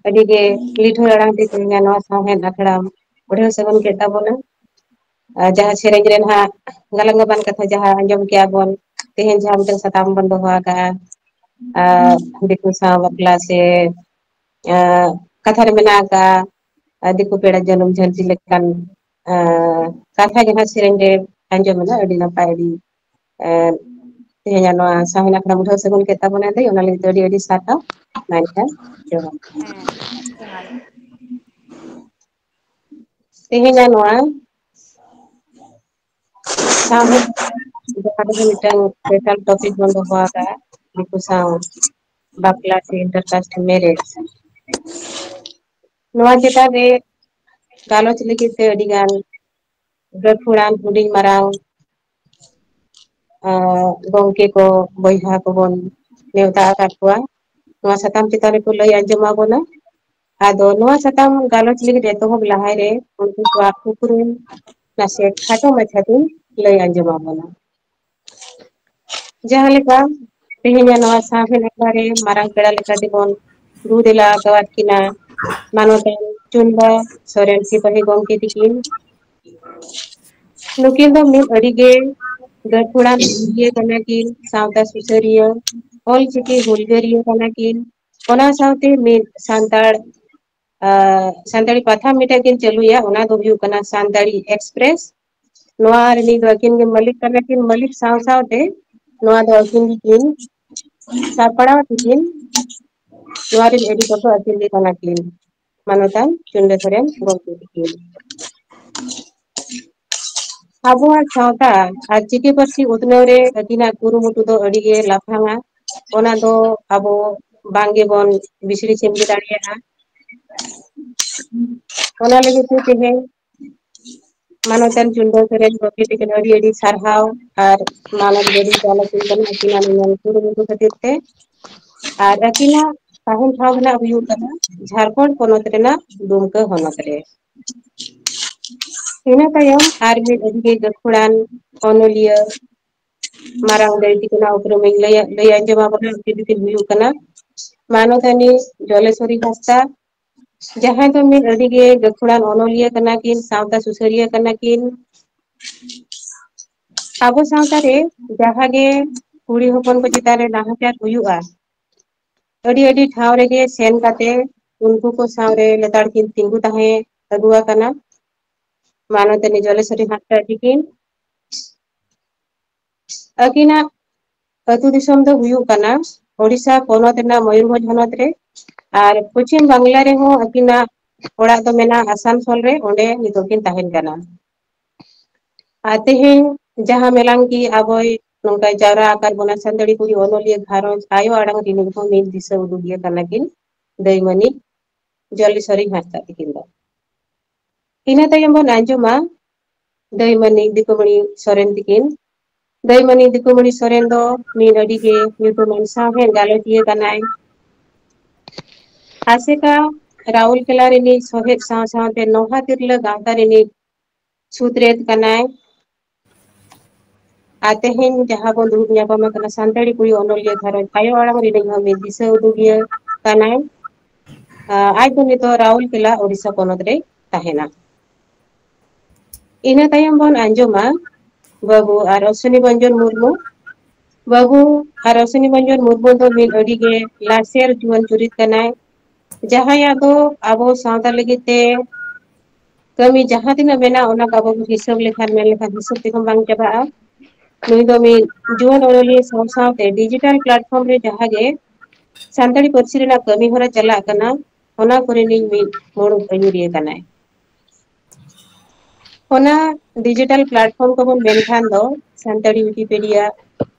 ᱟᱹᱰᱤ ᱜᱮ ᱞᱤᱴᱷᱩᱨ ᱟᱲᱟᱝ ᱛᱮ ᱛᱮᱦᱮᱧᱟᱜ ᱱᱚᱣᱟ ᱥᱟᱶᱦᱮᱫ ᱟᱠᱷᱲᱟ ᱩᱰᱷᱟᱹᱣ ᱥᱟᱹᱜᱩᱱ ᱠᱮᱫ ᱛᱟᱵᱚᱱᱟ᱾ ᱟᱨ ᱡᱟᱦᱟᱸ ᱥᱮᱨᱮᱧ ᱨᱮ ᱱᱟᱦᱟᱜ ᱜᱟᱞᱟᱝ ᱜᱟᱵᱟᱱ ᱠᱟᱛᱷᱟ ᱡᱟᱦᱟᱸ ᱟᱸᱡᱚᱢ ᱠᱮᱜᱼᱟ ᱵᱚᱱ, ᱛᱮᱦᱮᱧ ᱡᱟᱦᱟᱸ ᱢᱤᱫᱴᱟᱝ ᱥᱟᱛᱟᱢ ᱵᱚᱱ ᱫᱚᱦᱚ ᱟᱠᱟᱫᱼᱟ, ᱟᱨ ᱫᱤᱠᱩ ᱥᱟᱶ ᱵᱟᱯᱞᱟ ᱥᱮ, ᱟᱨ ᱠᱟᱛᱷᱟ ᱨᱮ ᱢᱮᱱᱟᱜ ᱟᱠᱟᱫᱼᱟ, ᱟᱨ ᱫᱤᱠᱩ ᱯᱮᱲᱟ ᱡᱟᱹᱱᱩᱢ ᱡᱷᱟᱹᱱᱴᱤ ᱞᱮᱠᱟᱱ, ᱟᱨ ᱠᱟᱛᱷᱟ ᱡᱟᱦᱟᱸ ᱥᱮᱨᱮᱧ ᱨᱮ ᱟᱸᱡᱚᱢ ᱮᱱᱟ, ᱟᱹᱰᱤ ᱱᱟᱯᱟᱭ, ᱟᱹᱰᱤ, ᱟᱨ ᱛᱮᱦᱮᱧᱟᱜ ᱱᱚᱣᱟ ᱥᱟᱶᱦᱮᱫ ᱟᱠᱷᱲᱟ ᱩᱰᱷᱟᱹᱣ ᱥᱟᱹᱜᱩᱱ ᱠᱮᱫ ᱛᱟᱵᱚᱱᱟ ᱫᱟᱹᱭ, ᱚᱱᱟ ᱞᱟᱹᱜᱤᱫ ᱛᱮ ᱟᱹᱰᱤ ᱟᱹᱰᱤ ᱥᱟᱨᱦᱟᱣ᱾ ᱢᱟ ᱮᱱᱠᱷᱟᱱ ᱡᱚᱦᱟᱨ᱾ ᱦᱮᱸ, ᱡᱚᱦᱟᱨ᱾ ᱛᱮᱦᱮᱧᱟᱜ ᱱᱚᱣᱟ ᱥᱟᱶᱦᱮᱫ ᱡᱟᱦᱟᱸ ᱨᱮ ᱢᱤᱫᱴᱟᱝ special topic ᱵᱚᱱ ᱫᱚᱦᱚ ᱟᱠᱟᱫᱼᱟ, ᱫᱤᱠᱩ ᱥᱟᱶ ᱵᱟᱯᱞᱟ ᱥᱮ intercaste marriage᱾ ᱱᱚᱣᱟ ᱪᱮᱛᱟᱱ ᱨᱮ ᱜᱟᱞᱚᱪ ᱞᱟᱹᱜᱤᱫ ᱛᱮ ᱟᱹᱰᱤ ᱜᱟᱱ ᱜᱟᱹᱠᱷᱩᱲᱟᱱ ᱦᱩᱰᱤᱧ ᱢᱟᱨᱟᱝ, ᱟᱸ, ᱜᱚᱢᱠᱮ ᱠᱚ, ᱵᱚᱭᱦᱟ ᱠᱚᱵᱚᱱ ᱱᱮᱣᱛᱟ ᱟᱠᱟᱫ ᱠᱚᱣᱟ᱾ ᱱᱚᱣᱟ ᱥᱟᱛᱟᱢ ᱪᱮᱛᱟᱱ ᱨᱮᱠᱚ ᱞᱟᱹᱭ ᱟᱸᱡᱚᱢ ᱟᱵᱚᱱᱟ᱾ ᱟᱫᱚ ᱱᱚᱣᱟ ᱥᱟᱛᱟᱢ ᱜᱟᱞᱚᱪ ᱞᱟᱹᱜᱤᱫ ᱮᱛᱚᱦᱚᱵ ᱞᱟᱦᱟᱨᱮ ᱩᱱᱠᱩ ᱠᱚᱣᱟᱜ ᱩᱯᱨᱩᱢ ᱱᱟᱥᱮ ᱠᱷᱟᱴᱚ ᱢᱟᱪᱷᱟ ᱛᱤᱧ ᱞᱟᱹᱭ ᱟᱸᱡᱚᱢ ᱟᱵᱚᱱᱟ᱾ ᱡᱟᱦᱟᱸ ᱞᱮᱠᱟ ᱛᱮᱦᱮᱧᱟᱜ ᱱᱚᱣᱟ ᱥᱟᱶᱦᱮᱫ ᱟᱠᱷᱲᱟ ᱨᱮ ᱢᱟᱨᱟᱝ ᱯᱮᱲᱟ ᱞᱮᱠᱟ ᱛᱮᱵᱚᱱ ᱫᱩ ᱫᱮᱞᱟ ᱟᱠᱟᱣᱟᱫ ᱠᱤᱱᱟ ᱢᱟᱱᱚᱛᱟᱱ ᱪᱩᱱᱰᱟ ᱥᱚᱨᱮᱱ ᱥᱤᱯᱟᱹᱦᱤ ᱜᱚᱢᱠᱮ ᱛᱤᱠᱤᱱ᱾ ᱱᱩᱠᱤᱱ ᱫᱚ ᱢᱤᱫ ᱟᱹᱰᱤ ᱜᱮ ᱜᱟᱹᱠᱷᱩᱲᱟᱱ ᱚᱱᱚᱞᱤᱭᱟᱹ ᱠᱟᱱᱟ ᱠᱤᱱ, ᱥᱟᱶᱛᱟ ᱥᱩᱥᱟᱹᱨᱤᱭᱟᱹ, ᱚᱞᱪᱤᱠᱤ ᱦᱩᱞᱜᱟᱹᱨᱤᱭᱟᱹ ᱠᱟᱱᱟ ᱠᱤᱱ᱾ ᱚᱱᱟ ᱥᱟᱶᱛᱮ ᱢᱤᱫ ᱥᱟᱱᱛᱟᱲ, ᱟᱸ, ᱥᱟᱱᱛᱟᱲᱤ ᱯᱟᱛᱷᱟᱢ ᱢᱤᱫᱴᱟᱝ ᱠᱤᱱ ᱪᱟᱹᱞᱩᱭᱟ, ᱚᱱᱟ ᱫᱚ ᱦᱩᱭᱩᱜ ᱠᱟᱱᱟ ᱥᱟᱱᱛᱟᱲᱤ ᱮᱠᱥᱯᱨᱮᱥ᱾ ᱱᱚᱣᱟ ᱨᱤᱱᱤᱡ ᱫᱚ ᱟᱹᱠᱤᱱ ᱜᱮ ᱢᱟᱹᱞᱤᱠ ᱠᱟᱱᱟ ᱠᱤᱱ᱾ ᱢᱟᱹᱞᱤᱠ ᱥᱟᱶ ᱥᱟᱶᱛᱮ ᱱᱚᱣᱟ ᱫᱚ ᱟᱹᱠᱤᱱ ᱜᱮᱠᱤᱱ ᱥᱟᱯᱲᱟᱣ ᱛᱤᱠᱤᱱ᱾ ᱱᱚᱣᱟ ᱨᱮᱱ ᱮᱰᱤᱴᱚᱨ ᱫᱚ ᱟᱹᱠᱤᱱ ᱜᱮ ᱠᱟᱱᱟ ᱠᱤᱱ, ᱢᱟᱱᱚᱛᱟᱱ ᱪᱩᱱᱰᱟᱹ ᱥᱚᱨᱮᱱ ᱜᱚᱢᱠᱮ ᱛᱟᱹᱠᱤᱱ᱾ ᱟᱵᱚᱣᱟᱜ ᱥᱟᱶᱛᱟ ᱟᱨ ᱪᱤᱠᱤ ᱯᱟᱹᱨᱥᱤ ᱩᱛᱱᱟᱹᱣ ᱨᱮ ᱟᱹᱠᱤᱱᱟᱜ ᱠᱩᱨᱩᱢᱩᱴᱩ ᱫᱚ ᱟᱹᱰᱤ ᱜᱮ ᱞᱟᱯᱷᱟᱝᱟ᱾ ᱚᱱᱟ ᱫᱚ ᱟᱵᱚ ᱵᱟᱝ ᱜᱮᱵᱚᱱ ᱵᱤᱥᱲᱤ ᱪᱤᱱᱰᱤ ᱫᱟᱲᱮᱭᱟᱜᱼᱟ᱾ ᱚᱱᱟ ᱞᱟᱹᱜᱤᱫ ᱛᱮ ᱛᱮᱦᱮᱧ ᱢᱟᱱᱚᱛᱟᱱ ᱪᱩᱱᱰᱟᱹ ᱥᱚᱨᱮᱱ ᱜᱚᱢᱠᱮ ᱛᱟᱹᱠᱤᱱ ᱟᱹᱰᱤ ᱟᱹᱰᱤ ᱥᱟᱨᱦᱟᱣ ᱟᱨ ᱢᱟᱱᱚᱛ ᱜᱟᱹᱰᱤ ᱪᱟᱞ ᱟᱹᱠᱤᱱ ᱠᱟᱱᱟ ᱟᱹᱠᱤᱱᱟᱜ ᱱᱤᱭᱟᱹ ᱠᱩᱨᱩᱢᱩᱴᱩ ᱠᱷᱟᱹᱛᱤᱨ ᱛᱮ᱾ ᱟᱨ ᱟᱹᱠᱤᱱᱟᱜ ᱛᱟᱦᱮᱱ ᱴᱷᱟᱶ ᱨᱮᱱᱟᱜ ᱦᱩᱭᱩᱜ ᱠᱟᱱᱟ ᱡᱷᱟᱲᱠᱷᱚᱸᱰ ᱯᱚᱱᱚᱛ ᱨᱮᱱᱟᱜ ᱫᱩᱢᱠᱟᱹ ᱦᱚᱱᱚᱛ ᱨᱮ᱾ ᱤᱱᱟᱹ ᱛᱟᱭᱚᱢ ᱟᱨ ᱢᱤᱫ ᱟᱹᱰᱤ ᱜᱮ ᱜᱟᱹᱠᱷᱩᱲᱟᱱ ᱚᱱᱚᱞᱤᱭᱟᱹ ᱢᱟᱨᱟᱝ ᱫᱟᱹᱭ ᱛᱟᱹᱠᱤᱱᱟᱜ ᱩᱯᱨᱩᱢᱤᱧ ᱞᱟᱹᱭ, ᱞᱟᱹᱭ ᱟᱸᱡᱚᱢ ᱟᱵᱚᱱᱟ᱾ ᱩᱱᱠᱤᱱ ᱫᱚᱠᱤᱱ ᱦᱩᱭᱩᱜ ᱠᱟᱱᱟ ᱢᱟᱱᱚᱛᱟᱱᱤ ᱡᱚᱞᱮᱥᱣᱚᱨᱤ ᱦᱟᱸᱥᱫᱟ, ᱡᱟᱦᱟᱸᱭ ᱫᱚ ᱢᱤᱫ ᱟᱹᱰᱤ ᱜᱮ ᱜᱟᱹᱠᱷᱩᱲᱟᱱ ᱚᱱᱚᱞᱤᱭᱟᱹ ᱠᱟᱱᱟ ᱠᱤᱱ, ᱥᱟᱶᱛᱟ ᱥᱩᱥᱟᱹᱨᱤᱭᱟᱹ ᱠᱟᱱᱟ ᱠᱤᱱ᱾ ᱟᱵᱚ ᱥᱟᱶᱛᱟ ᱨᱮ ᱡᱟᱦᱟᱸ ᱜᱮ ᱠᱩᱲᱤ ᱦᱚᱯᱚᱱ ᱠᱚ ᱪᱮᱛᱟᱱ ᱨᱮ ᱱᱟᱦᱟᱪᱟᱨ ᱦᱩᱭᱩᱜᱼᱟ, ᱟᱹᱰᱤ ᱟᱹᱰᱤ ᱴᱷᱟᱶ ᱨᱮᱜᱮ ᱥᱮᱱ ᱠᱟᱛᱮ ᱩᱱᱠᱩ ᱠᱚ ᱥᱟᱶᱨᱮ ᱞᱮᱛᱟᱲ ᱠᱤᱱ ᱛᱤᱸᱜᱩ ᱛᱟᱦᱮᱸ ᱟᱹᱜᱩ ᱟᱠᱟᱱᱟ ᱢᱟᱱᱚᱛᱟᱱᱤ ᱡᱚᱞᱮᱥᱣᱚᱨᱤ ᱦᱟᱸᱥᱫᱟ ᱛᱟᱹᱠᱤᱱ᱾ ᱟᱹᱠᱤᱱᱟᱜ ᱟᱹᱛᱩ ᱫᱤᱥᱚᱢ ᱫᱚ ᱦᱩᱭᱩᱜ ᱠᱟᱱᱟ ᱳᱰᱤᱥᱟ ᱯᱚᱱᱚᱛ ᱨᱮᱱᱟᱜ ᱢᱚᱭᱩᱨᱵᱷᱚᱸᱡᱽ ᱦᱚᱱᱚᱛ ᱨᱮ, ᱟᱨ ᱯᱚᱪᱷᱤᱢ ᱵᱟᱝᱞᱟ ᱨᱮᱦᱚᱸ ᱟᱹᱠᱤᱱᱟᱜ ᱚᱲᱟᱜ ᱫᱚ ᱢᱮᱱᱟᱜᱼᱟ ᱟᱥᱟᱱᱥᱳᱞ ᱨᱮ, ᱚᱸᱰᱮ ᱱᱤᱛᱚᱜ ᱠᱤᱱ ᱛᱟᱦᱮᱱ ᱠᱟᱱᱟ᱾ ᱟᱨ ᱛᱮᱦᱮᱧ ᱡᱟᱦᱟᱸ ᱢᱮᱞᱟᱝ ᱠᱤ ᱟᱵᱚᱭ ᱱᱚᱝᱠᱟ ᱡᱟᱣᱨᱟ ᱟᱠᱟᱫ ᱵᱚᱱᱟ ᱥᱟᱱᱛᱟᱲᱤ ᱠᱩᱲᱤ ᱚᱱᱚᱞᱤᱭᱟᱹ ᱜᱷᱟᱨᱚᱸᱡᱽ ᱟᱭᱳ ᱟᱲᱟᱝ ᱨᱤᱱᱤᱡ ᱦᱚᱸ ᱢᱤᱫ ᱫᱤᱥᱟᱹ ᱩᱫᱩᱜᱤᱭᱟᱹ ᱠᱟᱱᱟ ᱠᱤᱱ ᱫᱟᱹᱭᱢᱟᱹᱱᱤ ᱡᱚᱞᱮᱥᱣᱚᱨᱤ ᱦᱟᱸᱥᱫᱟ ᱛᱟᱹᱠᱤᱱ ᱫᱚ᱾ ᱤᱱᱟᱹ ᱛᱟᱭᱚᱢ ᱵᱚᱱ ᱟᱸᱡᱚᱢᱟ ᱫᱟᱹᱭᱢᱟᱹᱱᱤ ᱫᱤᱠᱩᱢᱚᱬᱤ ᱥᱚᱨᱮᱱ ᱛᱟᱹᱠᱤᱱ᱾ ᱫᱟᱹᱭᱢᱟᱹᱱᱤ ᱫᱤᱠᱩᱢᱚᱬᱤ ᱥᱚᱨᱮᱱ ᱫᱚ ᱢᱤᱫ ᱟᱹᱰᱤ ᱜᱮ ᱧᱩᱛᱩᱢᱟᱱ ᱥᱟᱶᱦᱮᱫ ᱜᱟᱞᱚᱪᱤᱭᱟᱹ ᱠᱟᱱᱟᱭ᱾ ᱟᱥᱮᱠᱟ ᱨᱟᱣᱩᱞᱠᱮᱞᱟ ᱨᱤᱱᱤᱡ ᱥᱚᱦᱮᱫ ᱥᱟᱶ ᱥᱟᱶᱛᱮ ᱱᱚᱣᱟ ᱛᱤᱨᱞᱟᱹ ᱜᱟᱶᱛᱟ ᱨᱤᱱᱤᱡ ᱥᱩᱛᱨᱮᱛ ᱠᱟᱱᱟᱭ᱾ ᱟᱨ ᱛᱮᱦᱮᱧ ᱡᱟᱦᱟᱸ ᱵᱚᱱ ᱫᱩᱲᱩᱵ ᱧᱟᱯᱟᱢ ᱟᱠᱟᱱᱟ ᱥᱟᱱᱛᱟᱲᱤ ᱠᱩᱲᱤ ᱚᱱᱚᱞᱤᱭᱟᱹ ᱜᱷᱟᱨᱚᱸᱡᱽ ᱟᱭᱳ ᱟᱲᱟᱝ ᱨᱤᱱᱤᱡ ᱦᱚᱸ ᱢᱤᱫ ᱫᱤᱥᱟᱹ ᱩᱫᱩᱜᱤᱭᱟᱹ ᱠᱟᱱᱟᱭ᱾ ᱟᱸ, ᱟᱡ ᱫᱚ ᱱᱤᱛᱚᱜ ᱨᱟᱣᱩᱞᱠᱮᱞᱟ, ᱳᱰᱤᱥᱟ ᱯᱚᱱᱚᱛ ᱨᱮ ᱛᱟᱦᱮᱱᱟ᱾ ᱤᱱᱟᱹ ᱛᱟᱭᱚᱢ ᱵᱚᱱ ᱟᱸᱡᱚᱢᱟ ᱵᱟᱹᱵᱩ ᱟᱨ ᱚᱥᱥᱤᱱᱤ ᱵᱚᱧᱡᱚᱱ ᱢᱩᱨᱢᱩ᱾ ᱵᱟᱹᱵᱩ ᱟᱨ ᱚᱥᱥᱤᱱᱤ ᱵᱚᱧᱡᱚᱱ ᱢᱩᱨᱢᱩ ᱫᱚ ᱢᱤᱫ ᱟᱹᱰᱤ ᱜᱮ ᱞᱟᱥᱮᱨ ᱡᱩᱣᱟᱹᱱ ᱪᱩᱨᱤᱛ ᱠᱟᱱᱟᱭ, ᱡᱟᱦᱟᱸᱭᱟᱜ ᱫᱚ ᱟᱵᱚ ᱥᱟᱶᱛᱟ ᱞᱟᱹᱜᱤᱫ ᱛᱮ ᱠᱟᱹᱢᱤ ᱡᱟᱦᱟᱸ ᱛᱤᱱᱟᱹᱜ ᱢᱮᱱᱟᱜᱼᱟ, ᱚᱱᱟ ᱠᱚ ᱟᱵᱚ ᱵᱚᱱ ᱦᱤᱥᱟᱹᱵ ᱞᱮᱠᱷᱟᱱ, ᱢᱮᱱ ᱞᱮᱠᱷᱟᱱ ᱦᱤᱥᱟᱹᱵ ᱛᱮᱦᱚᱸ ᱵᱟᱝ ᱪᱟᱵᱟᱜᱼᱟ᱾ ᱱᱩᱭ ᱫᱚ ᱢᱤᱫ ᱡᱩᱣᱟᱹᱱ ᱚᱱᱚᱞᱤᱭᱟᱹ ᱥᱟᱶ ᱥᱟᱶᱛᱮ digital platform ᱨᱮ ᱡᱟᱦᱟᱸ ᱜᱮ ᱥᱟᱱᱛᱟᱲᱤ ᱯᱟᱹᱨᱥᱤ ᱨᱮᱱᱟᱜ ᱠᱟᱹᱢᱤ ᱦᱚᱨᱟ ᱪᱟᱞᱟᱜ ᱠᱟᱱᱟ, ᱚᱱᱟ ᱠᱚᱨᱮᱱᱤᱡ ᱢᱤᱫ ᱢᱩᱲᱩᱫ ᱟᱹᱭᱩᱨᱤᱭᱟᱹ ᱠᱟᱱᱟᱭ᱾ ᱚᱱᱟ digital platform ᱠᱚᱵᱚᱱ ᱢᱮᱱᱠᱷᱟᱱ ᱫᱚ Santali Wikipedia,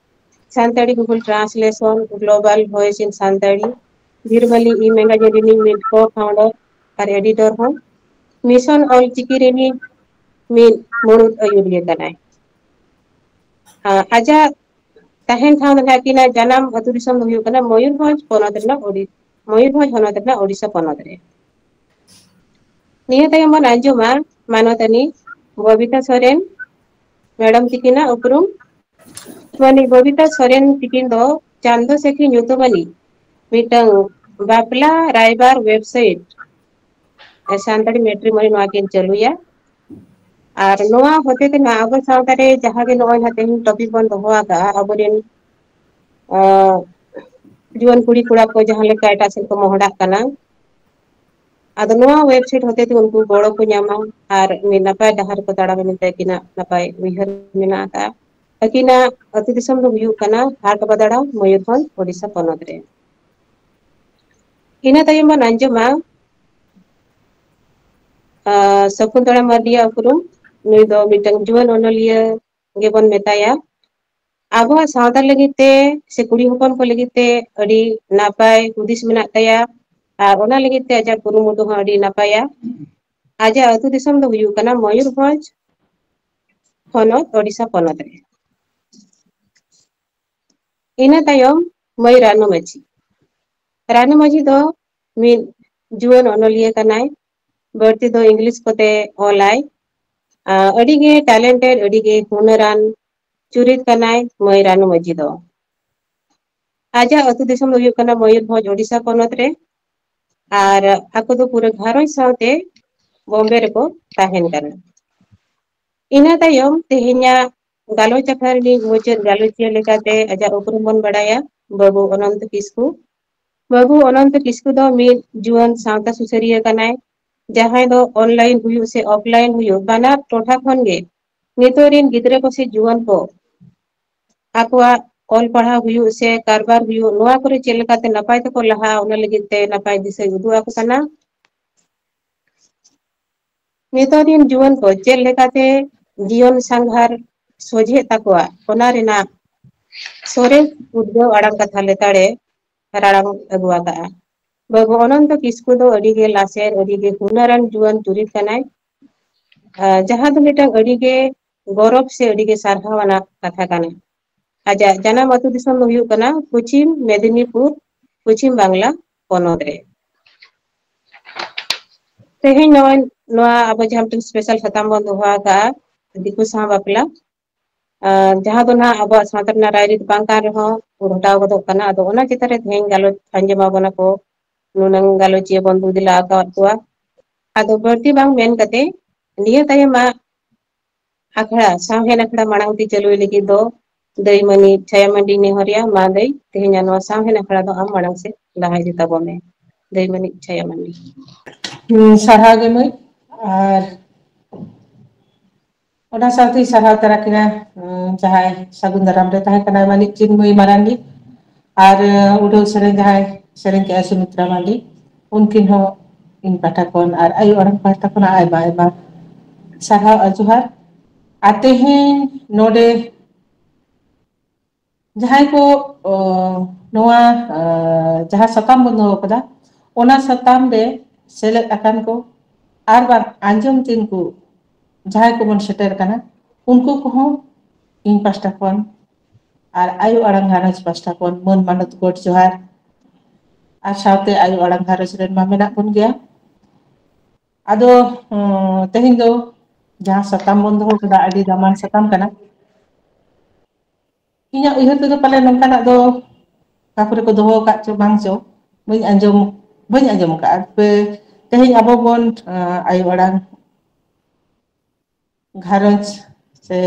Santali Google Translation, Global Voice in Santali, ᱵᱷᱤᱨᱢᱟᱞᱤ e-magazine ᱨᱤᱱᱤᱡ ᱢᱤᱫ co-founder ᱟᱨ editor ᱦᱚᱸ, ᱢᱤᱥᱚᱱ ᱚᱞ ᱪᱤᱠᱤ ᱨᱤᱱᱤᱡ ᱢᱤᱫ ᱢᱩᱲᱩᱫ ᱟᱹᱭᱩᱨᱤᱭᱟᱹ ᱠᱟᱱᱟᱭ᱾ ᱟᱡᱟᱜ ᱛᱟᱦᱮᱱ ᱴᱷᱟᱶ ᱫᱚ ᱱᱟᱦᱟᱜ ᱟᱹᱠᱤᱱᱟᱜ ᱡᱟᱱᱟᱢ ᱟᱹᱛᱩ ᱫᱤᱥᱚᱢ ᱫᱚ ᱦᱩᱭᱩᱜ ᱠᱟᱱᱟ ᱢᱚᱭᱩᱨᱵᱷᱚᱸᱡᱽ ᱯᱚᱱᱚᱛ ᱨᱮᱱᱟᱜ ᱳᱰᱤ-, ᱢᱚᱭᱩᱨᱵᱷᱚᱸᱡᱽ ᱦᱚᱱᱚᱛ ᱨᱮᱱᱟᱜ ᱳᱰᱤᱥᱟ ᱯᱚᱱᱚᱛ ᱨᱮ᱾ ᱱᱤᱭᱟᱹ ᱛᱟᱭᱚᱢ ᱵᱚᱱ ᱟᱸᱡᱚᱢᱟ ᱢᱟᱱᱚᱛᱟᱹᱱᱤ ᱵᱚᱵᱤᱛᱟ ᱥᱚᱨᱮᱱ ᱢᱮᱰᱟᱢ ᱛᱤᱠᱤᱱᱟᱜ ᱩᱯᱨᱩᱢ᱾ ᱢᱟᱹᱱᱤᱡ ᱵᱚᱵᱤᱛᱟ ᱥᱚᱨᱮᱱ ᱛᱤᱠᱤᱱ ᱫᱚ ᱪᱟᱸᱫᱚ ᱥᱟᱹᱠᱷᱤ ᱧᱩᱛᱩᱢᱟᱱᱤᱡ ᱢᱤᱫᱴᱟᱝ ᱵᱟᱯᱞᱟ ᱨᱟᱭᱵᱟᱨ website, ᱥᱟᱱᱛᱟᱲᱤ matrimony, ᱱᱚᱣᱟ ᱠᱤᱱ ᱪᱟᱹᱞᱩᱭᱟ᱾ ᱟᱨ ᱱᱚᱣᱟ ᱦᱚᱛᱮ ᱛᱮ ᱱᱟᱜ ᱟᱵᱚ ᱥᱟᱶᱛᱟ ᱨᱮ ᱡᱟᱦᱟᱸ ᱜᱮ ᱱᱚᱜᱼᱚᱭ ᱱᱟᱜ ᱛᱮᱦᱮᱧ topic ᱵᱚᱱ ᱫᱚᱦᱚ ᱟᱠᱟᱫᱼᱟ, ᱟᱵᱚᱨᱮᱱ, ᱟᱸ, ᱡᱩᱣᱟᱹᱱ ᱠᱩᱲᱤ ᱠᱚᱲᱟ ᱠᱚ ᱡᱟᱦᱟᱸ ᱞᱮᱠᱟ ᱮᱴᱟᱜ ᱥᱮᱫ ᱠᱚ ᱢᱚᱦᱰᱟᱜ ᱠᱟᱱᱟ, ᱟᱫᱚ ᱱᱚᱣᱟ website ᱦᱚᱛᱮ ᱛᱮ ᱩᱱᱠᱩ ᱜᱚᱲᱚ ᱠᱚ ᱧᱟᱢᱟ ᱟᱨ ᱢᱤᱫ ᱱᱟᱯᱟᱭ ᱰᱟᱦᱟᱨ ᱠᱚ ᱛᱟᱲᱟᱢᱟ ᱢᱮᱱᱛᱮ ᱟᱹᱠᱤᱱᱟᱜ ᱱᱟᱯᱟᱭ ᱩᱭᱦᱟᱹᱨ ᱢᱮᱱᱟᱜ ᱟᱠᱟᱫᱼᱟ᱾ ᱟᱹᱠᱤᱱᱟᱜ ᱟᱹᱛᱩ ᱫᱤᱥᱚᱢ ᱫᱚ ᱦᱩᱭᱩᱜ ᱠᱟᱱᱟ ᱦᱟᱴᱵᱟᱫᱟᱲᱟ, ᱢᱚᱭᱩᱨᱵᱷᱚᱸᱡᱽ, ᱳᱰᱤᱥᱟ ᱯᱚᱱᱚᱛ ᱨᱮ᱾ ᱤᱱᱟᱹ ᱛᱟᱭᱚᱢ ᱵᱚᱱ ᱟᱸᱡᱚᱢᱟ, ᱟᱸ, ᱥᱚᱠᱩᱱᱛᱚᱞᱟ ᱢᱟᱨᱰᱤᱭᱟᱜ ᱩᱯᱨᱩᱢ᱾ ᱱᱩᱭ ᱫᱚ ᱢᱤᱫᱴᱟᱝ ᱡᱩᱣᱟᱹᱱ ᱚᱱᱚᱞᱤᱭᱟᱹ ᱜᱮᱵᱚᱱ ᱢᱮᱛᱟᱭᱟ᱾ ᱟᱵᱚᱣᱟᱜ ᱥᱟᱶᱛᱟ ᱞᱟᱹᱜᱤᱫ ᱛᱮ ᱥᱮ ᱠᱩᱲᱤ ᱦᱚᱯᱚᱱ ᱠᱚ ᱞᱟᱹᱜᱤᱫ ᱛᱮ ᱟᱹᱰᱤ ᱱᱟᱯᱟᱭ ᱦᱩᱫᱤᱥ ᱢᱮᱱᱟᱜ ᱛᱟᱭᱟ ᱟᱨ ᱚᱱᱟ ᱞᱟᱹᱜᱤᱫ ᱛᱮ ᱟᱡᱟᱜ ᱠᱩᱨᱩᱢᱩᱴᱩ ᱦᱚᱸ ᱟᱹᱰᱤ ᱱᱟᱯᱟᱭᱟ᱾ ᱟᱡᱟᱜ ᱟᱹᱛᱩ ᱫᱤᱥᱚᱢ ᱫᱚ ᱦᱩᱭᱩᱜ ᱠᱟᱱᱟ ᱢᱚᱭᱩᱨᱵᱷᱚᱸᱡᱽ ᱦᱚᱱᱚᱛ, ᱳᱰᱤᱥᱟ ᱯᱚᱱᱚᱛ ᱨᱮ᱾ ᱤᱱᱟᱹ ᱛᱟᱭᱚᱢ ᱢᱟᱹᱭ ᱨᱟᱱᱩ ᱢᱟᱹᱡᱷᱤ᱾ ᱨᱟᱱᱩ ᱢᱟᱹᱡᱷᱤ ᱫᱚ ᱢᱤᱫ ᱡᱩᱣᱟᱹᱱ ᱚᱱᱚᱞᱤᱭᱟᱹ ᱠᱟᱱᱟᱭ᱾ ᱵᱟᱹᱲᱛᱤ ᱫᱚ English ᱠᱚᱛᱮ ᱚᱞᱟᱭ᱾ ᱟᱸ, ᱟᱹᱰᱤ ᱜᱮ talented, ᱟᱹᱰᱤ ᱜᱮ ᱦᱩᱱᱟᱹᱨᱟᱱ ᱪᱩᱨᱤᱛ ᱠᱟᱱᱟᱭ ᱢᱟᱹᱭ ᱨᱟᱱᱩ ᱢᱟᱹᱡᱷᱤ ᱫᱚ᱾ ᱟᱡᱟᱜ ᱟᱹᱛᱩ ᱫᱤᱥᱚᱢ ᱫᱚ ᱦᱩᱭᱩᱜ ᱠᱟᱱᱟ ᱢᱚᱭᱩᱨᱵᱷᱚᱸᱡᱽ, ᱳᱰᱤᱥᱟ ᱯᱚᱱᱚᱛ ᱨᱮ᱾ ᱟᱨ ᱟᱠᱚ ᱫᱚ ᱯᱩᱨᱟᱹ ᱜᱷᱟᱨᱚᱸᱡᱽ ᱥᱟᱶᱛᱮ ᱵᱚᱢᱵᱮ ᱨᱮᱠᱚ ᱛᱟᱦᱮᱱ ᱠᱟᱱᱟ᱾ ᱤᱱᱟᱹ ᱛᱟᱭᱚᱢ ᱛᱮᱦᱮᱧᱟᱜ ᱜᱟᱞᱚᱪ ᱟᱠᱷᱲᱟ ᱨᱤᱱᱤᱡ ᱢᱩᱪᱟᱹᱫ ᱜᱟᱞᱚᱪᱤᱭᱟᱹ ᱞᱮᱠᱟᱛᱮ ᱟᱡᱟᱜ ᱩᱯᱨᱩᱢ ᱵᱚᱱ ᱵᱟᱲᱟᱭᱟ ᱵᱟᱹᱵᱩ ᱚᱱᱚᱱᱛᱚ ᱠᱤᱥᱠᱩ᱾ ᱵᱟᱹᱵᱩ ᱚᱱᱚᱱᱛᱚ ᱠᱤᱥᱠᱩ ᱫᱚ ᱢᱤᱫ ᱡᱩᱣᱟᱹᱱ ᱥᱟᱶᱛᱟ ᱥᱩᱥᱟᱹᱨᱤᱭᱟᱹ ᱠᱟᱱᱟᱭ, ᱡᱟᱦᱟᱸᱭ ᱫᱚ online ᱦᱩᱭᱩᱜ ᱥᱮ offline ᱦᱩᱭᱩᱜ, ᱵᱟᱱᱟᱨ ᱴᱚᱴᱷᱟ ᱠᱷᱚᱱ ᱜᱮ ᱱᱤᱛᱚᱜ ᱨᱤᱱ ᱜᱤᱫᱽᱨᱟᱹ ᱠᱚ ᱥᱮ ᱡᱩᱣᱟᱹᱱ ᱠᱚ ᱟᱠᱚᱣᱟᱜ ᱚᱞ ᱯᱟᱲᱦᱟᱣ ᱦᱩᱭᱩᱜ ᱥᱮ ᱠᱟᱨᱵᱟᱨ ᱦᱩᱭᱩᱜ, ᱱᱚᱣᱟ ᱠᱚᱨᱮ ᱪᱮᱫ ᱞᱮᱠᱟᱛᱮ ᱱᱟᱯᱟᱭ ᱛᱮᱠᱚ ᱞᱟᱦᱟᱜᱼᱟ, ᱚᱱᱟ ᱞᱟᱹᱜᱤᱫ ᱛᱮ ᱱᱟᱯᱟᱭ ᱫᱤᱥᱟᱹᱭ ᱩᱫᱩᱜ ᱟᱠᱚ ᱠᱟᱱᱟ᱾ ᱱᱮᱛᱟᱨ ᱨᱤᱱ ᱡᱩᱣᱟᱹᱱ ᱠᱚ ᱪᱮᱫ ᱞᱮᱠᱟᱛᱮ ᱡᱤᱭᱚᱱ ᱥᱟᱸᱜᱷᱟᱨ ᱥᱚᱡᱷᱮᱜ ᱛᱟᱠᱚᱣᱟ, ᱚᱱᱟ ᱨᱮᱱᱟᱜ ᱥᱚᱨᱮᱥ ᱩᱫᱽᱜᱟᱹᱣ ᱟᱲᱟᱝ ᱠᱟᱛᱷᱟ ᱞᱮᱛᱟᱲᱮ ᱨᱟᱲᱟᱝ ᱟᱹᱜᱩ ᱟᱠᱟᱫᱼᱟ᱾ ᱵᱟᱹᱵᱩ ᱚᱱᱚᱱᱛᱚ ᱠᱤᱥᱠᱩ ᱫᱚ ᱟᱹᱰᱤ ᱜᱮ ᱞᱟᱥᱮᱨ, ᱟᱹᱰᱤ ᱜᱮ ᱦᱩᱱᱟᱹᱨᱟᱱ ᱡᱩᱣᱟᱹᱱ ᱪᱩᱨᱤᱛ ᱠᱟᱱᱟᱭ, ᱟᱨ ᱡᱟᱦᱟᱸ ᱫᱚ ᱢᱤᱫᱴᱟᱝ ᱟᱹᱰᱤ ᱜᱮ ᱜᱚᱨᱚᱵᱽ ᱥᱮ ᱟᱹᱰᱤ ᱜᱮ ᱥᱟᱨᱦᱟᱣ ᱟᱱᱟᱜ ᱠᱟᱛᱷᱟ ᱠᱟᱱᱟ᱾ ᱟᱡᱟᱜ ᱡᱟᱱᱟᱢ ᱟᱹᱛᱩ ᱫᱤᱥᱚᱢ ᱫᱚ ᱦᱩᱭᱩᱜ ᱠᱟᱱᱟ ᱯᱚᱪᱷᱤᱢ ᱢᱮᱫᱤᱱᱤᱯᱩᱨ, ᱯᱚᱪᱷᱤᱢ ᱵᱟᱝᱞᱟ ᱯᱚᱱᱚᱛ ᱨᱮ᱾ ᱛᱮᱦᱮᱧ ᱱᱚᱜᱼᱚᱭ ᱱᱚᱣᱟ ᱟᱵᱚ ᱡᱟᱦᱟᱸ ᱢᱤᱫᱴᱟᱝ special ᱥᱟᱛᱟᱢ ᱵᱚᱱ ᱫᱚᱦᱚ ᱟᱠᱟᱫᱼᱟ, ᱫᱤᱠᱩ ᱥᱟᱶ ᱵᱟᱯᱞᱟ, ᱟᱨ ᱡᱟᱦᱟᱸ ᱫᱚ ᱱᱟᱦᱟᱜ ᱟᱵᱚᱣᱟᱜ ᱥᱟᱶᱛᱟ ᱨᱮᱱᱟᱜ ᱨᱟᱭᱨᱤᱛ ᱵᱟᱝ ᱠᱟᱱ ᱨᱮᱦᱚᱸ ᱜᱷᱚᱴᱟᱣ ᱜᱚᱫᱚᱜ ᱠᱟᱱᱟ᱾ ᱟᱫᱚ ᱚᱱᱟ ᱪᱮᱛᱟᱱ ᱨᱮ ᱛᱮᱦᱮᱧ ᱜᱟᱞᱚᱪ ᱟᱸᱡᱚᱢ ᱟᱵᱚᱱᱟ ᱠᱚ, ᱱᱩᱱᱟᱹᱝ ᱜᱟᱞᱚᱪᱤᱭᱟᱹ ᱵᱚᱱ ᱫᱩ ᱫᱮᱞᱟ ᱟᱠᱟᱫ ᱠᱚᱣᱟ᱾ ᱟᱫᱚ ᱵᱟᱹᱲᱛᱤ ᱵᱟᱝ ᱢᱮᱱ ᱠᱟᱛᱮ ᱱᱤᱭᱟᱹ ᱛᱟᱭᱚᱢᱟᱜ ᱟᱠᱷᱲᱟ, ᱥᱟᱶᱦᱮᱫ ᱟᱠᱷᱲᱟ ᱢᱟᱲᱟᱝ ᱛᱮ ᱪᱟᱹᱞᱩᱭ ᱞᱟᱹᱜᱤᱫ ᱫᱚ ᱫᱟᱹᱭ ᱢᱟᱹᱱᱤᱡ ᱪᱷᱟᱭᱟ ᱢᱟᱱᱰᱤ ᱱᱮᱦᱚᱨᱤᱭᱟ᱾ ᱢᱟ ᱫᱟᱹᱭ, ᱛᱮᱦᱮᱧᱟᱜ ᱱᱚᱣᱟ ᱥᱟᱶᱦᱮᱫ ᱟᱠᱷᱲᱟ ᱫᱚ ᱟᱢ ᱢᱟᱲᱟᱝ ᱥᱮᱫ ᱞᱟᱦᱟ ᱤᱫᱤ ᱛᱟᱵᱚᱱ ᱢᱮ, ᱫᱟᱹᱭ ᱢᱟᱹᱱᱤᱡ ᱪᱷᱟᱭᱟ ᱢᱟᱱᱰᱤ᱾ ᱦᱩᱸ, ᱥᱟᱨᱦᱟᱣ ᱜᱮ ᱢᱟᱹᱭ᱾ ᱟᱨ ᱚᱱᱟ ᱥᱟᱶᱛᱮᱧ ᱥᱟᱨᱦᱟᱣ ᱛᱟᱨᱟ ᱠᱤᱱᱟ, ᱩᱸ, ᱡᱟᱦᱟᱸᱭ ᱥᱟᱹᱜᱩᱱ ᱫᱟᱨᱟᱢ ᱨᱮ ᱛᱟᱦᱮᱸ ᱠᱟᱱᱟᱭ ᱢᱟᱹᱱᱤᱡ ᱪᱤᱱᱢᱚᱭ ᱢᱟᱨᱟᱱᱰᱤ, ᱟᱨ, ᱩᱸ, ᱩᱰᱷᱟᱹᱣ ᱥᱮᱨᱮᱧ ᱡᱟᱦᱟᱸᱭ ᱥᱮᱨᱮᱧ ᱠᱮᱜᱼᱟᱭ ᱥᱩᱢᱤᱛᱨᱟ ᱢᱟᱨᱟᱱᱰᱤ, ᱩᱱᱠᱤᱱ ᱦᱚᱸ ᱤᱧ ᱯᱟᱦᱴᱟ ᱠᱷᱚᱱ ᱟᱨ ᱟᱭᱳ ᱟᱲᱟᱝ ᱯᱟᱦᱴᱟ ᱠᱷᱚᱱᱟᱜ ᱟᱭᱢᱟ ᱟᱭᱢᱟ ᱥᱟᱨᱦᱟᱣ ᱟᱨ ᱡᱚᱦᱟᱨ᱾ ᱟᱨ ᱛᱮᱦᱮᱧ ᱱᱚᱰᱮ ᱡᱟᱦᱟᱸᱭ ᱠᱚ, ᱚ, ᱱᱚᱣᱟ, ᱟ, ᱡᱟᱦᱟᱸ ᱥᱟᱛᱟᱢ ᱵᱚᱱ ᱫᱚᱦᱚ ᱠᱟᱫᱟ, ᱚᱱᱟ ᱥᱟᱛᱟᱢ ᱨᱮ ᱥᱮᱞᱮᱫ ᱟᱠᱟᱱ ᱠᱚ ᱟᱨ ᱵᱟᱝ ᱟᱸᱡᱚᱢ ᱛᱤᱱ ᱠᱚ ᱡᱟᱦᱟᱸᱭ ᱠᱚᱵᱚᱱ ᱥᱮᱴᱮᱨ ᱠᱟᱱᱟ, ᱩᱱᱠᱩ ᱠᱚᱦᱚᱸ ᱤᱧ ᱯᱟᱦᱴᱟ ᱠᱷᱚᱱ ᱟᱨ ᱟᱭᱳ ᱟᱲᱟᱝ ᱜᱷᱟᱨᱚᱸᱡᱽ ᱯᱟᱦᱴᱟ ᱠᱷᱚᱱ ᱢᱟᱹᱱ ᱢᱟᱱᱚᱛ ᱜᱚᱰ ᱡᱚᱦᱟᱨ, ᱟᱨ ᱥᱟᱶᱛᱮ ᱟᱭᱳ ᱟᱲᱟᱝ ᱜᱷᱟᱨᱚᱸᱡᱽ ᱨᱮᱱ ᱢᱟ ᱢᱮᱱᱟᱜ ᱵᱚᱱ ᱜᱮᱭᱟ᱾ ᱟᱫᱚ, ᱩᱸ, ᱛᱮᱦᱮᱧ ᱫᱚ ᱡᱟᱦᱟᱸ ᱥᱟᱛᱟᱢ ᱵᱚᱱ ᱫᱚᱦᱚ ᱠᱟᱫᱟ, ᱟᱹᱰᱤ ᱫᱟᱢᱟᱱ ᱥᱟᱛᱟᱢ ᱠᱟᱱᱟ᱾ ᱤᱧᱟᱹᱜ ᱩᱭᱦᱟᱹᱨ ᱛᱮᱫᱚ ᱯᱟᱞᱮ ᱱᱚᱝᱠᱟᱱᱟᱜ ᱫᱚ ᱚᱠᱟ ᱠᱚᱨᱮ ᱠᱚ ᱫᱚᱦᱚ ᱟᱠᱟᱫ ᱪᱚ ᱵᱟᱝ ᱪᱚ, ᱵᱟᱹᱧ ᱟᱸᱡᱚᱢ, ᱵᱟᱹᱧ ᱟᱸᱡᱚᱢ ᱟᱠᱟᱫᱼᱟ᱾ ᱛᱚᱵᱮ ᱛᱮᱦᱮᱧ ᱟᱵᱚ ᱵᱚᱱ, ᱟᱸ, ᱟᱭᱳ ᱟᱲᱟᱝ ᱜᱷᱟᱨᱚᱸᱡᱽ ᱥᱮ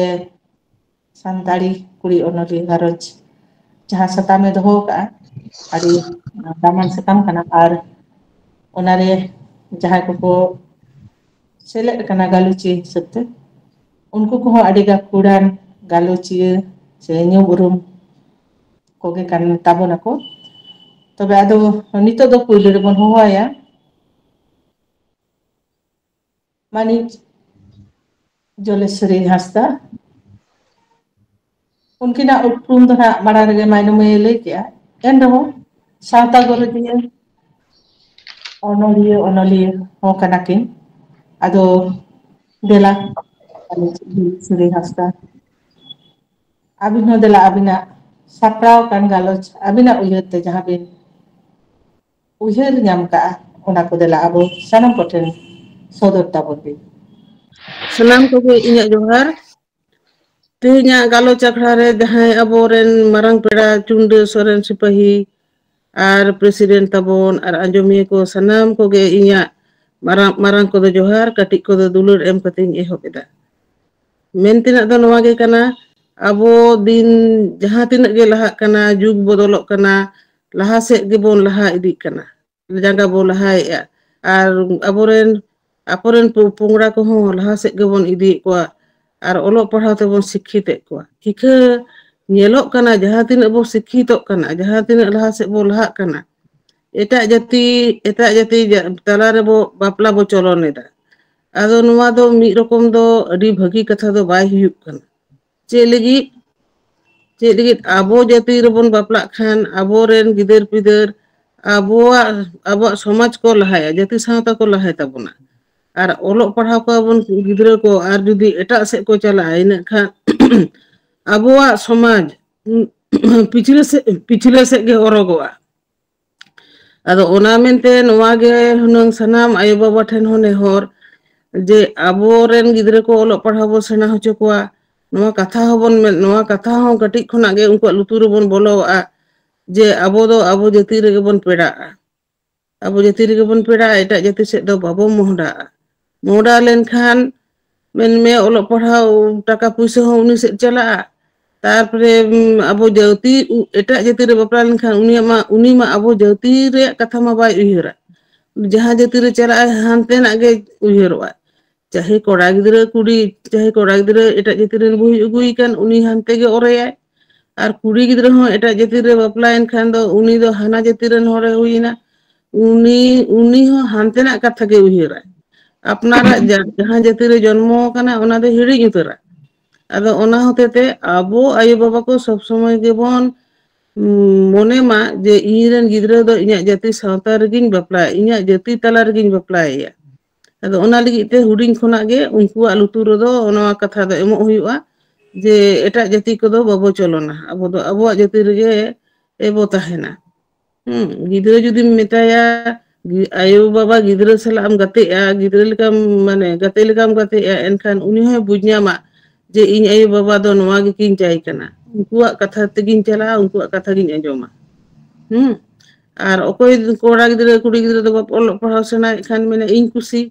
ᱥᱟᱱᱛᱟᱲᱤ ᱠᱩᱲᱤ ᱚᱱᱚᱞᱤᱭᱟᱹ ᱜᱷᱟᱨᱚᱸᱡᱽ ᱡᱟᱦᱟᱸ ᱥᱟᱛᱟᱢᱮ ᱫᱚᱦᱚ ᱟᱠᱟᱫᱼᱟ, ᱟᱹᱰᱤ ᱫᱟᱢᱟᱱ ᱥᱟᱛᱟᱢ ᱠᱟᱱᱟ᱾ ᱟᱨ ᱚᱱᱟᱨᱮ ᱡᱟᱦᱟᱸᱭ ᱠᱚᱠᱚ ᱥᱮᱞᱮᱫ ᱟᱠᱟᱱᱟ ᱜᱟᱞᱚᱪᱤᱭᱟᱹ ᱦᱤᱥᱟᱹᱵ ᱛᱮ, ᱩᱱᱠᱩ ᱠᱚᱦᱚᱸ ᱟᱹᱰᱤ ᱜᱟᱹᱠᱷᱩᱲᱟᱱ ᱜᱟᱞᱚᱪᱤᱭᱟᱹ ᱥᱮ ᱧᱩᱢ ᱩᱨᱩᱢ ᱠᱚᱜᱮ ᱠᱟᱱ ᱛᱟᱵᱚᱱᱟᱠᱚ᱾ ᱛᱚᱵᱮ ᱟᱫᱚ ᱱᱤᱛᱚᱜ ᱫᱚ ᱯᱩᱭᱞᱩ ᱨᱮᱵᱚᱱ ᱦᱚᱦᱚᱣᱟᱭᱟ ᱢᱟᱹᱱᱤᱡ ᱡᱚᱞᱮᱥᱣᱚᱨᱤ ᱦᱟᱸᱥᱫᱟ᱾ ᱩᱱᱠᱤᱱᱟᱜ ᱩᱯᱨᱩᱢ ᱫᱚ ᱱᱟᱜ ᱢᱟᱲᱟᱝ ᱨᱮᱜᱮ ᱢᱟᱭᱱᱚᱢᱮ ᱞᱟᱹᱭ ᱠᱮᱜᱼᱟ, ᱮᱱ ᱨᱮᱦᱚᱸ ᱥᱟᱶᱛᱟ ᱜᱚᱨᱚᱡᱤᱭᱟᱹ, ᱚᱱᱚᱲᱦᱤᱭᱟᱹ, ᱚᱱᱚᱞᱤᱭᱟᱹ ᱦᱚᱸ ᱠᱟᱱᱟ ᱠᱤᱱ᱾ ᱟᱫᱚ ᱫᱮᱞᱟ, ᱡᱚᱞᱮᱥᱣᱚᱨᱤ ᱦᱟᱸᱥᱫᱟ, ᱟᱹᱵᱤᱱ ᱦᱚᱸ ᱫᱮᱞᱟ ᱟᱹᱵᱤᱱᱟᱜ ᱥᱟᱯᱲᱟᱣ ᱟᱠᱟᱱ ᱜᱟᱞᱚᱪ, ᱟᱹᱵᱤᱱᱟᱜ ᱩᱭᱦᱟᱹᱨ ᱛᱮ ᱡᱟᱦᱟᱸ ᱵᱤᱱ ᱩᱭᱦᱟᱹᱨ ᱧᱟᱢ ᱠᱟᱜᱼᱟ, ᱚᱱᱟ ᱠᱚ ᱫᱮᱞᱟ ᱟᱵᱚ ᱥᱟᱱᱟᱢ ᱠᱚᱴᱷᱮᱱ ᱥᱚᱫᱚᱨ ᱛᱟᱵᱚᱱ ᱵᱤᱱ᱾ ᱥᱟᱱᱟᱢ ᱠᱚᱜᱮ ᱤᱧᱟᱹᱜ ᱡᱚᱦᱟᱨ᱾ ᱛᱮᱦᱮᱧᱟᱜ ᱜᱟᱞᱚᱪ ᱟᱠᱷᱲᱟ ᱨᱮ ᱡᱟᱦᱟᱸᱭ ᱟᱵᱚᱨᱮᱱ ᱢᱟᱨᱟᱝ ᱯᱮᱲᱟ ᱪᱩᱱᱰᱟᱹ ᱥᱚᱨᱮᱱ ᱥᱤᱯᱟᱹᱦᱤ ᱟᱨ ᱯᱨᱮᱥᱤᱰᱮᱱᱴ ᱛᱟᱵᱚᱱ ᱟᱨ ᱟᱸᱡᱚᱢᱤᱭᱟᱹ ᱠᱚ, ᱥᱟᱱᱟᱢ ᱠᱚᱜᱮ ᱤᱧᱟᱹᱜ ᱢᱟᱨᱟᱝ, ᱢᱟᱨᱟᱝ ᱠᱚᱫᱚ ᱡᱚᱦᱟᱨ, ᱠᱟᱹᱴᱤᱡ ᱠᱚᱫᱚ ᱫᱩᱞᱟᱹᱲ ᱮᱢ ᱠᱟᱛᱮᱧ ᱮᱦᱚᱵ ᱮᱫᱟ᱾ ᱢᱮᱱ ᱛᱮᱱᱟᱜ ᱫᱚ ᱱᱚᱣᱟ ᱜᱮ ᱠᱟᱱᱟ, ᱟᱵᱚ ᱫᱤᱱ ᱡᱟᱦᱟᱸ ᱛᱤᱱᱟᱹᱜ ᱜᱮ ᱞᱟᱦᱟᱜ ᱠᱟᱱᱟ, ᱡᱩᱜᱽ ᱵᱚᱫᱚᱞᱚᱜ ᱠᱟᱱᱟ, ᱞᱟᱦᱟ ᱥᱮᱫ ᱜᱮᱵᱚᱱ ᱞᱟᱦᱟ ᱤᱫᱤᱜ ᱠᱟᱱᱟ, ᱡᱟᱸᱜᱟ ᱵᱚ ᱞᱟᱦᱟᱭᱮᱜᱼᱟ᱾ ᱟᱨ ᱟᱵᱚᱨᱮᱱ, ᱟᱠᱚᱨᱮᱱ ᱯᱚ-, ᱯᱚᱝᱲᱟ ᱠᱚᱦᱚᱸ ᱞᱟᱦᱟ ᱥᱮᱫ ᱜᱮᱵᱚᱱ ᱤᱫᱤᱭᱮᱫ ᱠᱚᱣᱟ ᱟᱨ ᱚᱞᱚᱜ ᱯᱟᱲᱦᱟᱣ ᱛᱮᱵᱚᱱ ᱥᱤᱠᱠᱷᱤᱛᱮᱫ ᱠᱚᱣᱟ᱾ ᱤᱠᱷᱟᱹ ᱧᱮᱞᱚᱜ ᱠᱟᱱᱟ, ᱡᱟᱦᱟᱸ ᱛᱤᱱᱟᱹᱜ ᱵᱚ ᱥᱤᱠᱠᱷᱤᱛᱚᱜ ᱠᱟᱱᱟ, ᱡᱟᱦᱟᱸ ᱛᱤᱱᱟᱹᱜ ᱞᱟᱦᱟ ᱥᱮᱫ ᱵᱚ ᱞᱟᱦᱟᱜ ᱠᱟᱱᱟ, ᱮᱴᱟᱜ ᱡᱟᱹᱛᱤ, ᱮᱴᱟᱜ ᱡᱟᱹᱛᱤ ᱡᱟ-, ᱛᱟᱞᱟ ᱨᱮᱵᱚ ᱵᱟᱯᱞᱟ ᱵᱚ ᱪᱚᱞᱚᱱ ᱮᱫᱟ᱾ ᱟᱫᱚ ᱱᱚᱣᱟ ᱫᱚ ᱢᱤᱫ ᱨᱚᱠᱚᱢ ᱫᱚ ᱟᱹᱰᱤ ᱵᱷᱟᱹᱜᱤ ᱠᱟᱛᱷᱟ ᱫᱚ ᱵᱟᱭ ᱦᱩᱭᱩᱜ ᱠᱟᱱᱟ᱾ ᱪᱮᱫ ᱞᱟᱹᱜᱤᱫ? ᱪᱮᱫ ᱞᱟᱹᱜᱤᱫ ᱟᱵᱚ ᱡᱟᱹᱛᱤ ᱨᱮᱵᱚᱱ ᱵᱟᱯᱞᱟᱜ ᱠᱷᱟᱱ ᱟᱵᱚᱨᱮᱱ ᱜᱤᱫᱟᱹᱨ ᱯᱤᱫᱟᱹᱨ ᱟᱵᱚᱣᱟᱜ, ᱟᱵᱚᱣᱟᱜ ᱥᱚᱢᱟᱡᱽ ᱠᱚ ᱞᱟᱦᱟᱭᱟ, ᱡᱟᱹᱛᱤ ᱥᱟᱶᱛᱟ ᱠᱚ ᱞᱟᱦᱟᱭ ᱛᱟᱵᱚᱱᱟ᱾ ᱟᱨ ᱚᱞᱚᱜ ᱯᱟᱲᱦᱟᱣ ᱠᱚᱣᱟ ᱵᱚᱱ ᱜᱤᱫᱽᱨᱟᱹ ᱠᱚ, ᱟᱨ ᱡᱩᱫᱤ ᱮᱴᱟᱜ ᱥᱮᱫ ᱠᱚ ᱪᱟᱞᱟᱜᱼᱟ, ᱤᱱᱟᱹᱜ ᱠᱷᱟᱱ ᱟᱵᱚᱣᱟᱜ ᱥᱚᱢᱟᱡᱽ ᱯᱤᱪᱷᱞᱟᱹ ᱥᱮᱫ, ᱯᱤᱪᱷᱞᱟᱹ ᱥᱮᱫ ᱜᱮ ᱚᱨᱚᱜᱚᱜᱼᱟ᱾ ᱟᱫᱚ ᱚᱱᱟ ᱢᱮᱱᱛᱮ ᱱᱚᱣᱟ ᱜᱮ ᱦᱩᱱᱟᱹᱝ ᱥᱟᱱᱟᱢ ᱟᱭᱳ ᱵᱟᱵᱟ ᱴᱷᱮᱱ ᱦᱚᱸ ᱱᱮᱦᱚᱨ, ᱡᱮ ᱟᱵᱚᱨᱮᱱ ᱜᱤᱫᱽᱨᱟᱹ ᱠᱚ ᱚᱞᱚᱜ ᱯᱟᱲᱦᱟᱣ ᱵᱚ ᱥᱮᱬᱟ ᱦᱚᱪᱚ ᱠᱚᱣᱟ᱾ ᱱᱚᱣᱟ ᱠᱟᱛᱷᱟ ᱦᱚᱸᱵᱚᱱ ᱢᱮᱱ, ᱱᱚᱣᱟ ᱠᱟᱛᱷᱟ ᱦᱚᱸ ᱠᱟᱹᱴᱤᱡ ᱠᱷᱚᱱᱟᱜ ᱜᱮ ᱩᱱᱠᱩᱣᱟᱜ ᱞᱩᱛᱩᱨ ᱨᱮᱵᱚᱱ ᱵᱚᱞᱚᱣᱟᱜᱼᱟ, ᱡᱮ ᱟᱵᱚ ᱫᱚ ᱟᱵᱚ ᱡᱟᱹᱛᱤ ᱨᱮᱜᱮ ᱵᱚᱱ ᱯᱮᱲᱟᱜᱼᱟ᱾ ᱟᱵᱚ ᱡᱟᱹᱛᱤ ᱨᱮᱜᱮ ᱵᱚᱱ ᱯᱮᱲᱟᱜᱼᱟ, ᱮᱴᱟᱜ ᱡᱟᱹᱛᱤ ᱥᱮᱫ ᱫᱚ ᱵᱟᱵᱚ ᱢᱚᱦᱰᱟᱜᱼᱟ᱾ ᱢᱚᱦᱰᱟ ᱞᱮᱱᱠᱷᱟᱱ ᱢᱮᱱᱢᱮ ᱚᱞᱚᱜ ᱯᱟᱲᱦᱟᱣ, ᱴᱟᱠᱟ ᱯᱩᱭᱥᱟᱹ ᱦᱚᱸ ᱩᱱᱤ ᱥᱮᱫ ᱪᱟᱞᱟᱜᱼᱟ᱾ ᱛᱟᱨᱯᱚᱨᱮ, ᱩᱢ, ᱟᱵᱚ ᱡᱟᱹᱛᱤ, ᱩ-, ᱮᱴᱟᱜ ᱡᱟᱹᱛᱤ ᱨᱮ ᱵᱟᱯᱞᱟ ᱞᱮᱱᱠᱷᱟᱱ ᱩᱱᱤᱭᱟᱜ ᱢᱟ, ᱩᱱᱤ ᱢᱟ ᱟᱵᱚ ᱡᱟᱹᱛᱤ ᱨᱮᱭᱟᱜ ᱠᱟᱛᱷᱟ ᱢᱟ ᱵᱟᱭ ᱩᱭᱦᱟᱹᱨᱟ᱾ ᱡᱟᱦᱟᱸ ᱡᱟᱹᱛᱤ ᱨᱮ ᱪᱟᱞᱟᱜᱼᱟᱭ, ᱦᱟᱱᱛᱮᱱᱟᱜ ᱜᱮ ᱩᱭᱦᱟᱹᱨᱚᱜᱼᱟ᱾ ᱪᱟᱦᱮ ᱠᱚᱲᱟ ᱜᱤᱫᱽᱨᱟᱹ ᱠᱩᱲᱤ, ᱪᱟᱦᱮ ᱠᱚᱲᱟ ᱜᱤᱫᱽᱨᱟᱹ ᱮᱴᱟᱜ ᱡᱟᱹᱛᱤ ᱨᱮᱱ ᱵᱟᱹᱦᱩᱭ ᱟᱹᱜᱩᱭ ᱠᱟᱱ, ᱩᱱᱤ ᱦᱟᱱᱛᱮ ᱜᱮ ᱚᱨᱮᱭᱟᱭ᱾ ᱟᱨ ᱠᱩᱲᱤ ᱜᱤᱫᱽᱨᱟᱹ ᱦᱚᱸ ᱮᱴᱟᱜ ᱡᱟᱹᱛᱤ ᱨᱮ ᱵᱟᱯᱞᱟᱭᱮᱱ ᱠᱷᱟᱱ ᱫᱚ ᱩᱱᱤ ᱫᱚ ᱦᱟᱱᱟ ᱡᱟᱹᱛᱤ ᱨᱮᱱ ᱦᱚᱲᱮ ᱦᱩᱭᱮᱱᱟ᱾ ᱩᱱᱤ, ᱩᱱᱤ ᱦᱚᱸ ᱦᱟᱱᱛᱮᱱᱟᱜ ᱠᱟᱛᱷᱟ ᱜᱮ ᱩᱭᱦᱟᱹᱨᱟᱭ᱾ ᱟᱯᱱᱟᱨᱟᱜ ᱡᱟ-, ᱡᱟᱦᱟᱸ ᱡᱟᱹᱛᱤ ᱨᱮ ᱡᱚᱱᱢᱚ ᱟᱠᱟᱱᱟ, ᱚᱱᱟ ᱫᱚ ᱦᱤᱲᱤᱧ ᱩᱛᱟᱹᱨᱟ᱾ ᱟᱫᱚ ᱚᱱᱟ ᱦᱚᱛᱮ ᱛᱮ ᱟᱵᱚ ᱟᱭᱳ ᱵᱟᱵᱟ ᱠᱚ ᱥᱚᱵ ᱥᱚᱢᱚᱭ ᱜᱮᱵᱚᱱ, ᱩᱢ, ᱢᱚᱱᱮ ᱢᱟ ᱡᱮ ᱤᱧ ᱨᱮᱱ ᱜᱤᱫᱽᱨᱟᱹ ᱫᱚ ᱤᱧᱟᱹᱜ ᱡᱟᱹᱛᱤ ᱥᱟᱶᱛᱟ ᱨᱮᱜᱤᱧ ᱵᱟᱯᱞᱟᱭᱟ, ᱤᱧᱟᱹᱜ ᱡᱟᱹᱛᱤ ᱛᱟᱞᱟ ᱨᱮᱜᱤᱧ ᱵᱟᱯᱞᱟᱭᱮᱭᱟ᱾ ᱟᱫᱚ ᱚᱱᱟ ᱞᱟᱹᱜᱤᱫ ᱛᱮ ᱦᱩᱰᱤᱧ ᱠᱷᱚᱱᱟᱜ ᱜᱮ ᱩᱱᱠᱩᱣᱟᱜ ᱞᱩᱛᱩᱨ ᱨᱮᱫᱚ ᱱᱚᱣᱟ ᱠᱟᱛᱷᱟ ᱫᱚ ᱮᱢᱚᱜ ᱦᱩᱭᱩᱜᱼᱟ ᱡᱮ ᱮᱴᱟᱜ ᱡᱟᱹᱛᱤ ᱠᱚᱫᱚ ᱵᱟᱵᱚ ᱪᱚᱞᱚᱱᱟ, ᱟᱵᱚ ᱫᱚ ᱟᱵᱚᱣᱟᱜ ᱡᱟᱹᱛᱤ ᱨᱮᱜᱮ ᱮᱵᱚ ᱛᱟᱦᱮᱱᱟ᱾ ᱦᱩᱸ, ᱜᱤᱫᱽᱨᱟᱹ ᱡᱩᱫᱤᱢ ᱢᱮᱛᱟᱭᱟ, ᱜᱤ-, ᱟᱭᱳ ᱵᱟᱵᱟ ᱜᱤᱫᱽᱨᱟᱹ ᱥᱟᱞᱟᱜ ᱮᱢ ᱜᱟᱛᱮᱜᱼᱟ, ᱜᱤᱫᱽᱨᱟᱹ ᱞᱮᱠᱟᱢ, ᱢᱟᱱᱮ, ᱜᱟᱛᱮ ᱞᱮᱠᱟᱢ ᱜᱟᱛᱮᱜᱼᱟ, ᱮᱱᱠᱷᱟᱱ ᱩᱱᱤ ᱦᱚᱸᱭ ᱵᱩᱡᱽ ᱧᱟᱢᱟ ᱡᱮ ᱤᱧ ᱟᱭᱳ ᱵᱟᱵᱟ ᱫᱚ ᱱᱚᱣᱟ ᱜᱮᱠᱤᱱ ᱪᱟᱭ ᱠᱟᱱᱟ, ᱩᱱᱠᱩᱣᱟᱜ ᱠᱟᱛᱷᱟ ᱛᱮᱜᱤᱧ ᱪᱟᱞᱟᱜᱼᱟ, ᱩᱱᱠᱩᱣᱟᱜ ᱠᱟᱛᱷᱟ ᱜᱤᱧ ᱟᱸᱡᱚᱢᱟ᱾ ᱦᱩᱸ, ᱟᱨ ᱚᱠᱚᱭ ᱠᱚᱲᱟ ᱜᱤᱫᱽᱨᱟᱹ, ᱠᱩᱲᱤ ᱜᱤᱫᱽᱨᱟᱹ ᱫᱚ ᱵᱟᱯ-, ᱚᱞᱚᱜ ᱯᱟᱲᱦᱟᱣ ᱥᱟᱱᱟᱭᱮᱫ ᱠᱷᱟᱱ ᱢᱮᱱᱟ, "ᱤᱧ ᱠᱩᱥᱤ,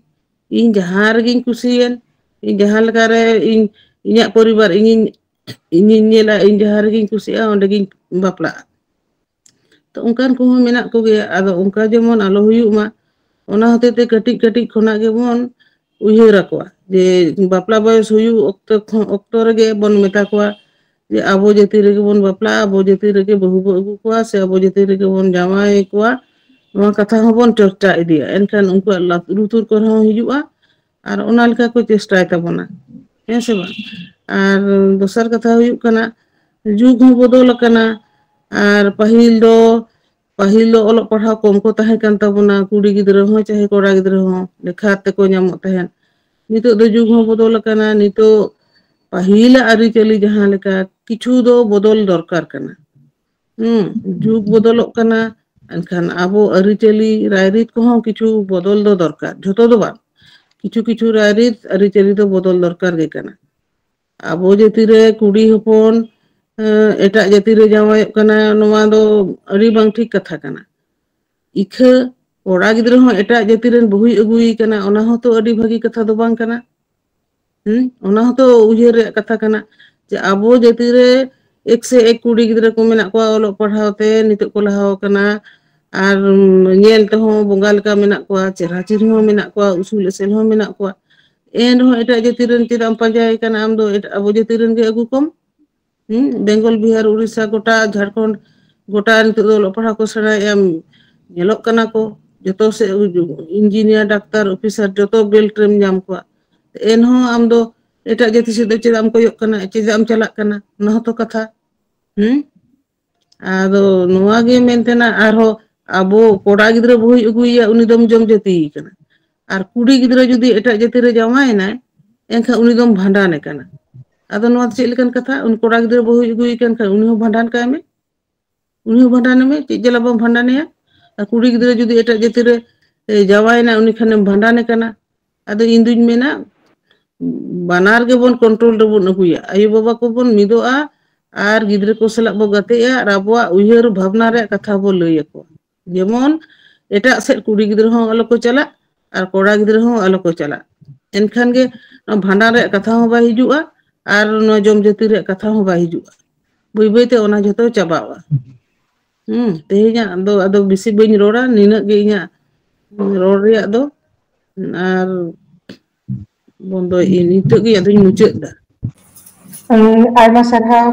ᱤᱧ ᱡᱟᱦᱟᱸ ᱨᱮᱜᱤᱧ ᱠᱩᱥᱤᱭᱮᱱ, ᱤᱧ ᱡᱟᱦᱟᱸ ᱞᱮᱠᱟᱨᱮ ᱤᱧ, ᱤᱧᱟᱹᱜ ᱯᱚᱨᱤᱵᱟᱨ ᱤᱧᱤᱧ, ᱤᱧᱤᱧ ᱧᱮᱞᱟ, ᱤᱧ ᱡᱟᱦᱟᱸ ᱨᱮᱜᱤᱧ ᱠᱩᱥᱤᱭᱟᱜᱼᱟ, ᱚᱸᱰᱮᱜᱤᱧ ᱵᱟᱯᱞᱟᱜᱼᱟ᱾" ᱛᱚ ᱚᱱᱠᱟᱱ ᱠᱚᱦᱚᱸ ᱢᱮᱱᱟᱜ ᱠᱚᱜᱮᱭᱟ᱾ ᱟᱫᱚ ᱚᱱᱠᱟ ᱡᱮᱢᱚᱱ ᱟᱞᱚ ᱦᱩᱭᱩᱜ ᱢᱟ, ᱚᱱᱟ ᱦᱚᱛᱮ ᱛᱮ ᱠᱟᱹᱴᱤᱡ ᱠᱟᱹᱴᱤᱡ ᱠᱷᱚᱱᱟᱜ ᱜᱮᱵᱚᱱ ᱩᱭᱦᱟᱹᱨ ᱟᱠᱚᱣᱟ ᱡᱮ ᱵᱟᱯᱞᱟ ᱵᱚᱭᱚᱥ ᱦᱩᱭᱩᱜ ᱚᱠᱛᱚ ᱠᱷᱚᱱ, ᱚᱠᱛᱚ ᱨᱮᱜᱮ ᱵᱚᱱ ᱢᱮᱛᱟ ᱠᱚᱣᱟ ᱡᱮ ᱟᱵᱚ ᱡᱟᱹᱛᱤ ᱨᱮᱜᱮ ᱵᱚᱱ ᱵᱟᱯᱞᱟᱜᱼᱟ, ᱟᱵᱚ ᱡᱟᱹᱛᱤ ᱨᱮᱜᱮ ᱵᱟᱹᱦᱩ ᱵᱚ ᱟᱹᱜᱩ ᱠᱚᱣᱟ, ᱥᱮ ᱟᱵᱚ ᱡᱟᱹᱛᱤ ᱨᱮᱜᱮ ᱵᱚᱱ ᱡᱟᱶᱟᱭ ᱠᱚᱣᱟ᱾ ᱱᱚᱣᱟ ᱠᱟᱛᱷᱟ ᱦᱚᱸᱵᱚᱱ ᱪᱚᱨᱪᱟ ᱤᱫᱤᱭᱟ, ᱮᱱᱠᱷᱟᱱ ᱩᱱᱠᱩᱣᱟᱜ ᱞᱟ-, ᱞᱩᱛᱩᱨ ᱠᱚᱨᱮ ᱦᱚᱸ ᱦᱤᱡᱩᱜᱼᱟ ᱟᱨ ᱚᱱᱟ ᱞᱮᱠᱟ ᱠᱚ ᱪᱮᱥᱴᱟᱭ ᱛᱟᱵᱚᱱᱟ, ᱦᱮᱸ ᱥᱮ ᱵᱟᱝ? ᱟᱨ ᱫᱚᱥᱟᱨ ᱠᱟᱛᱷᱟ ᱦᱩᱭᱩᱜ ᱠᱟᱱᱟ, ᱡᱩᱜᱽ ᱦᱚᱸ ᱵᱚᱫᱚᱞ ᱟᱠᱟᱱᱟ᱾ ᱟᱨ ᱯᱟᱹᱦᱤᱞ ᱫᱚ, ᱯᱟᱹᱦᱤᱞ ᱫᱚ ᱚᱞᱚᱜ ᱯᱟᱲᱦᱟᱣ ᱠᱚᱢ ᱠᱚ ᱛᱟᱦᱮᱸ ᱠᱟᱱ ᱛᱟᱵᱚᱱᱟ, ᱠᱩᱲᱤ ᱜᱤᱫᱽᱨᱟᱹ ᱦᱚᱸ ᱪᱟᱦᱮ ᱠᱚᱲᱟ ᱜᱤᱫᱽᱨᱟᱹ ᱦᱚᱸ ᱞᱮᱠᱷᱟ ᱛᱮᱠᱚ ᱧᱟᱢᱚᱜ ᱛᱟᱦᱮᱸᱫ᱾ ᱱᱤᱛᱚᱜ ᱫᱚ ᱡᱩᱜᱽ ᱦᱚᱸ ᱵᱚᱫᱚᱞ ᱟᱠᱟᱱᱟ᱾ ᱱᱤᱛᱚᱜ ᱯᱟᱹᱦᱤᱞᱟᱜ ᱟᱹᱨᱤᱪᱟᱹᱞᱤ ᱡᱟᱦᱟᱸ ᱞᱮᱠᱟ, ᱠᱤᱪᱷᱩ ᱫᱚ ᱵᱚᱫᱚᱞ ᱫᱚᱨᱠᱟᱨ ᱠᱟᱱᱟ᱾ ᱦᱩᱸ, ᱡᱩᱜᱽ ᱵᱚᱫᱚᱞᱚᱜ ᱠᱟᱱᱟ, ᱮᱱᱠᱷᱟᱱ ᱟᱵᱚ ᱟᱹᱨᱤᱪᱟᱹᱞᱤ ᱨᱟᱭᱨᱤᱛ ᱠᱚᱦᱚᱸ ᱠᱤᱪᱷᱩ ᱵᱚᱫᱚᱞ ᱫᱚ ᱫᱚᱨᱠᱟᱨ, ᱡᱷᱚᱛᱚ ᱫᱚ ᱵᱟᱝ, ᱠᱤᱪᱷᱩ ᱠᱤᱪᱷᱩ ᱨᱟᱭᱨᱤᱛ ᱟᱹᱨᱤᱪᱟᱹᱞᱤ ᱫᱚ ᱵᱚᱫᱚᱞ ᱫᱚᱨᱠᱟᱨ ᱜᱮ ᱠᱟᱱᱟ᱾ ᱟᱵᱚ ᱡᱟᱹᱛᱤ ᱨᱮ ᱠᱩᱲᱤ ᱦᱚᱯᱚᱱ, ᱮᱸ, ᱮᱴᱟᱜ ᱡᱟᱹᱛᱤ ᱨᱮ ᱡᱟᱶᱟᱭᱚᱜ ᱠᱟᱱᱟ, ᱱᱚᱣᱟ ᱫᱚ ᱟᱹᱰᱤ ᱵᱟᱝ ᱴᱷᱤᱠ ᱠᱟᱛᱷᱟ ᱠᱟᱱᱟ᱾ ᱤᱠᱷᱟᱹ ᱠᱚᱲᱟ ᱜᱤᱫᱽᱨᱟᱹ ᱦᱚᱸ ᱮᱴᱟᱜ ᱡᱟᱹᱛᱤ ᱨᱮᱱ ᱵᱟᱹᱦᱩᱭ ᱟᱹᱜᱩᱭᱮ ᱠᱟᱱᱟ, ᱚᱱᱟ ᱦᱚᱸᱛᱚ ᱟᱹᱰᱤ ᱵᱷᱟᱹᱜᱤ ᱠᱟᱛᱷᱟ ᱫᱚ ᱵᱟᱝ ᱠᱟᱱᱟ᱾ ᱦᱩᱸ, ᱚᱱᱟ ᱦᱚᱸᱛᱚ ᱩᱭᱦᱟᱹᱨ ᱨᱮᱭᱟᱜ ᱠᱟᱛᱷᱟ ᱠᱟᱱᱟ ᱡᱮ ᱟᱵᱚ ᱡᱟᱹᱛᱤ ᱨᱮ ᱮᱠ ᱥᱮ ᱮᱠ ᱠᱩᱲᱤ ᱜᱤᱫᱽᱨᱟᱹ ᱠᱚ ᱢᱮᱱᱟᱜ ᱠᱚᱣᱟ, ᱚᱞᱚᱜ ᱯᱟᱲᱦᱟᱣ ᱛᱮ ᱱᱤᱛᱚᱜ ᱠᱚ ᱞᱟᱦᱟ ᱟᱠᱟᱱᱟ, ᱟᱨ, ᱩᱢ, ᱧᱮᱞ ᱛᱮᱦᱚᱸ ᱵᱚᱸᱜᱟ ᱞᱮᱠᱟ ᱢᱮᱱᱟᱜ ᱠᱚᱣᱟ, ᱪᱮᱦᱨᱟ ᱪᱤᱨᱤ ᱦᱚᱸ ᱢᱮᱱᱟᱜ ᱠᱚᱣᱟ, ᱩᱥᱩᱞ ᱮᱥᱮᱞ ᱦᱚᱸ ᱢᱮᱱᱟᱜ ᱠᱚᱣᱟ᱾ ᱮᱱ ᱨᱮᱦᱚᱸ ᱮᱴᱟᱜ ᱡᱟᱹᱛᱤ ᱨᱮᱱ ᱪᱮᱫᱟᱜ ᱮᱢ ᱯᱟᱸᱡᱟᱭᱮ ᱠᱟᱱᱟ? ᱟᱢ ᱫᱚ ᱮᱴ-, ᱟᱵᱚ ᱡᱟᱹᱛᱤ ᱨᱮᱱ ᱜᱮ ᱟᱹᱜᱩ ᱠᱚᱢ᱾ ᱦᱩᱸ, ᱵᱮᱝᱜᱚᱞ, ᱵᱤᱦᱟᱨ, ᱩᱲᱤᱥᱥᱟ, ᱜᱚᱴᱟ ᱡᱷᱟᱲᱠᱷᱚᱸᱰ, ᱜᱚᱴᱟ ᱱᱤᱛᱚᱜ ᱫᱚ ᱚᱞᱚᱜ ᱯᱟᱲᱦᱟᱜ ᱠᱚ ᱥᱮᱬᱟᱭᱮᱫᱼᱟ᱾ ᱧᱮᱞᱚᱜ ᱠᱟᱱᱟ ᱠᱚ ᱡᱚᱛᱚ ᱥᱮᱫ, ᱤᱧᱡᱤᱱᱤᱭᱟᱨ, ᱰᱟᱠᱛᱟᱨ, ᱚᱯᱷᱤᱥᱟᱨ, ᱡᱚᱛᱚ ᱵᱮᱞᱴ ᱨᱮᱢ ᱧᱟᱢ ᱠᱚᱣᱟ᱾ ᱮᱱᱦᱚᱸ ᱟᱢ ᱫᱚ ᱮᱴᱟᱜ ᱡᱟᱹᱛᱤ ᱥᱮᱫ ᱫᱚ ᱪᱮᱫᱟᱜ ᱮᱢ ᱠᱚᱭᱚᱜ ᱠᱟᱱᱟ, ᱪᱮᱫᱟᱜ ᱮᱢ ᱪᱟᱞᱟᱜ ᱠᱟᱱᱟ? ᱚᱱᱟ ᱦᱚᱸᱛᱚ ᱠᱟᱛᱷᱟ᱾ ᱦᱩᱸ? ᱟᱫᱚ ᱱᱚᱣᱟ ᱜᱮ ᱢᱮᱱ ᱛᱮᱱᱟᱜ, ᱟᱨᱦᱚᱸ ᱟᱵᱚ ᱠᱚᱲᱟ ᱜᱤᱫᱽᱨᱟᱹ ᱵᱟᱹᱦᱩᱭ ᱟᱹᱜᱩᱭᱮᱭᱟ, ᱩᱱᱤ ᱫᱚᱢ ᱡᱚᱢ ᱡᱟᱹᱛᱤᱭᱮ ᱠᱟᱱᱟ᱾ ᱟᱨ ᱠᱩᱲᱤ ᱜᱤᱫᱽᱨᱟᱹ ᱡᱩᱫᱤ ᱮᱴᱟᱜ ᱡᱟᱹᱛᱤ ᱨᱮ ᱡᱟᱶᱟᱭᱮᱱᱟᱭ, ᱮᱱᱠᱷᱟᱱ ᱩᱱᱤ ᱫᱚᱢ ᱵᱷᱟᱸᱰᱟᱱᱮ ᱠᱟᱱᱟ᱾ ᱟᱫᱚ ᱱᱚᱣᱟ ᱫᱚ ᱪᱮᱫ ᱞᱮᱠᱟᱱ ᱠᱟᱛᱷᱟ? ᱩᱱᱤ ᱠᱚᱲᱟ ᱜᱤᱫᱽᱨᱟᱹ ᱵᱟᱹᱦᱩᱭ ᱟᱹᱜᱩᱭᱮ ᱠᱟᱱ ᱠᱷᱟᱱ, ᱩᱱᱤ ᱦᱚᱸ ᱵᱷᱟᱸᱰᱟᱱ ᱠᱟᱭ ᱢᱮ, ᱩᱱᱤ ᱦᱚᱸ ᱵᱷᱟᱸᱰᱟᱱᱮ ᱢᱮ᱾ ᱪᱮᱫ ᱡᱟᱞᱟ ᱵᱟᱢ ᱵᱷᱟᱸᱰᱟᱱᱮᱭᱟ? ᱟᱨ ᱠᱩᱲᱤ ᱜᱤᱫᱽᱨᱟᱹ ᱡᱩᱫᱤ ᱮᱴᱟᱜ ᱡᱟᱹᱛᱤ ᱨᱮ, ᱮ, ᱡᱟᱶᱟᱭᱮᱱᱟ, ᱩᱱᱤ ᱠᱷᱟᱱᱮᱢ ᱵᱷᱟᱸᱰᱟᱱᱮ ᱠᱟᱱᱟ᱾ ᱟᱫᱚ ᱤᱧ ᱫᱩᱧ ᱢᱮᱱᱟ, ᱵᱟᱱᱟᱨ ᱜᱮᱵᱚᱱ ᱠᱚᱱᱴᱨᱳᱞ ᱨᱮᱵᱚᱱ ᱟᱹᱜᱩᱭᱟ᱾ ᱟᱭᱳ ᱵᱟᱵᱟ ᱠᱚᱵᱚᱱ ᱢᱤᱫᱚᱜᱼᱟ ᱟᱨ ᱜᱤᱫᱽᱨᱟᱹ ᱠᱚ ᱥᱟᱞᱟᱜ ᱵᱚ ᱜᱟᱛᱮᱜᱼᱟ ᱟᱨ ᱟᱵᱚᱣᱟᱜ ᱩᱭᱦᱟᱹᱨ ᱵᱷᱟᱵᱽᱱᱟ ᱨᱮᱭᱟᱜ ᱠᱟᱛᱷᱟ ᱵᱚ ᱞᱟᱹᱭ ᱟᱠᱚᱣᱟ᱾ ᱡᱮᱢᱚᱱ ᱮᱴᱟᱜ ᱥᱮᱫ ᱠᱩᱲᱤ ᱜᱤᱫᱽᱨᱟᱹ ᱦᱚᱸ ᱟᱞᱚ ᱠᱚ ᱪᱟᱞᱟᱜ ᱟᱨ ᱠᱚᱲᱟ ᱜᱤᱫᱽᱨᱟᱹ ᱦᱚᱸ ᱟᱞᱚ ᱠᱚ ᱪᱟᱞᱟᱜ᱾ ᱮᱱᱠᱷᱟᱱ ᱜᱮ ᱱᱚᱣᱟ ᱵᱷᱟᱸᱰᱟᱱ ᱨᱮᱭᱟᱜ ᱠᱟᱛᱷᱟ ᱦᱚᱸ ᱵᱟᱭ ᱦᱤᱡᱩᱜᱼᱟ ᱟᱨ ᱱᱚᱣᱟ ᱡᱚᱢ ᱡᱟᱹᱛᱤ ᱨᱮᱭᱟᱜ ᱠᱟᱛᱷᱟ ᱦᱚᱸ ᱵᱟᱭ ᱦᱤᱡᱩᱜᱼᱟ᱾ ᱵᱟᱹᱭ ᱵᱟᱹᱭ ᱛᱮ ᱚᱱᱟ ᱡᱷᱚᱛᱚ ᱪᱟᱵᱟᱜᱼᱟ᱾ ᱦᱩᱸ, ᱛᱮᱦᱮᱧᱟᱜ ᱫᱚ ᱟᱫᱚ ᱵᱮᱥᱤ ᱵᱟᱹᱧ ᱨᱚᱲᱟ, ᱱᱤᱱᱟᱹᱜ ᱜᱮ ᱤᱧᱟᱹᱜ ᱨᱚᱲ ᱨᱮᱭᱟᱜ ᱫᱚ᱾ ᱟᱨ ᱵᱚᱱᱫᱚᱭᱮᱫ ᱟᱹᱧ, ᱱᱤᱛᱚᱜ ᱜᱮ ᱟᱫᱚᱧ ᱢᱩᱪᱟᱹᱫ ᱮᱫᱟ᱾ ᱦᱩᱸ, ᱟᱭᱢᱟ ᱥᱟᱨᱦᱟᱣ,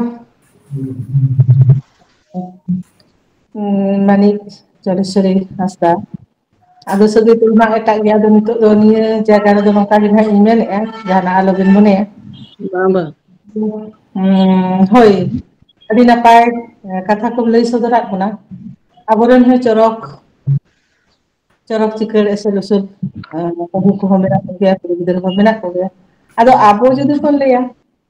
ᱦᱩᱸ, ᱢᱟᱹᱱᱤᱡ ᱡᱚᱞᱮᱥᱣᱚᱨᱤ ᱦᱟᱸᱥᱫᱟ᱾ ᱟᱫᱚ ᱥᱟᱹᱜᱟᱹᱭ ᱛᱮ ᱢᱟ ᱮᱴᱟᱜ ᱜᱮᱭᱟ, ᱟᱫᱚ ᱱᱤᱛᱚᱜ ᱫᱚ ᱱᱤᱭᱟᱹ ᱡᱟᱭᱜᱟ ᱨᱮᱫᱚ ᱱᱚᱝᱠᱟ ᱜᱮ ᱱᱟᱦᱟᱜ ᱤᱧ ᱢᱮᱱᱮᱫᱼᱟ, ᱡᱟᱦᱟᱱᱟᱜ ᱟᱞᱚᱵᱤᱱ ᱢᱚᱱᱮᱭᱟ᱾ ᱵᱟᱝ, ᱵᱟᱝ᱾ ᱦᱩᱸ, ᱦᱳᱭ, ᱟᱹᱰᱤ ᱱᱟᱯᱟᱭ, ᱮ, ᱠᱟᱛᱷᱟ ᱠᱚᱢ ᱞᱟᱹᱭ ᱥᱚᱫᱚᱨᱟᱜ ᱵᱚᱱᱟ᱾ ᱟᱵᱚᱨᱮᱱ ᱦᱚᱸ ᱪᱚᱨᱚᱠ, ᱪᱚᱨᱚᱠ ᱪᱤᱠᱟᱹᱲ ᱮᱥᱮᱞ ᱩᱥᱩᱞ, ᱮ, ᱵᱟᱹᱦᱩ ᱠᱚᱦᱚᱸ ᱢᱮᱱᱟᱜ ᱠᱚᱜᱮᱭᱟ, ᱠᱩᱲᱤ ᱜᱤᱫᱽᱨᱟᱹ ᱠᱚᱦᱚᱸ ᱢᱮᱱᱟᱜ ᱠᱚᱜᱮᱭᱟ᱾ ᱟᱫᱚ ᱟᱵᱚ ᱡᱩᱫᱤ ᱵᱚᱱ ᱞᱟᱹᱭᱟ,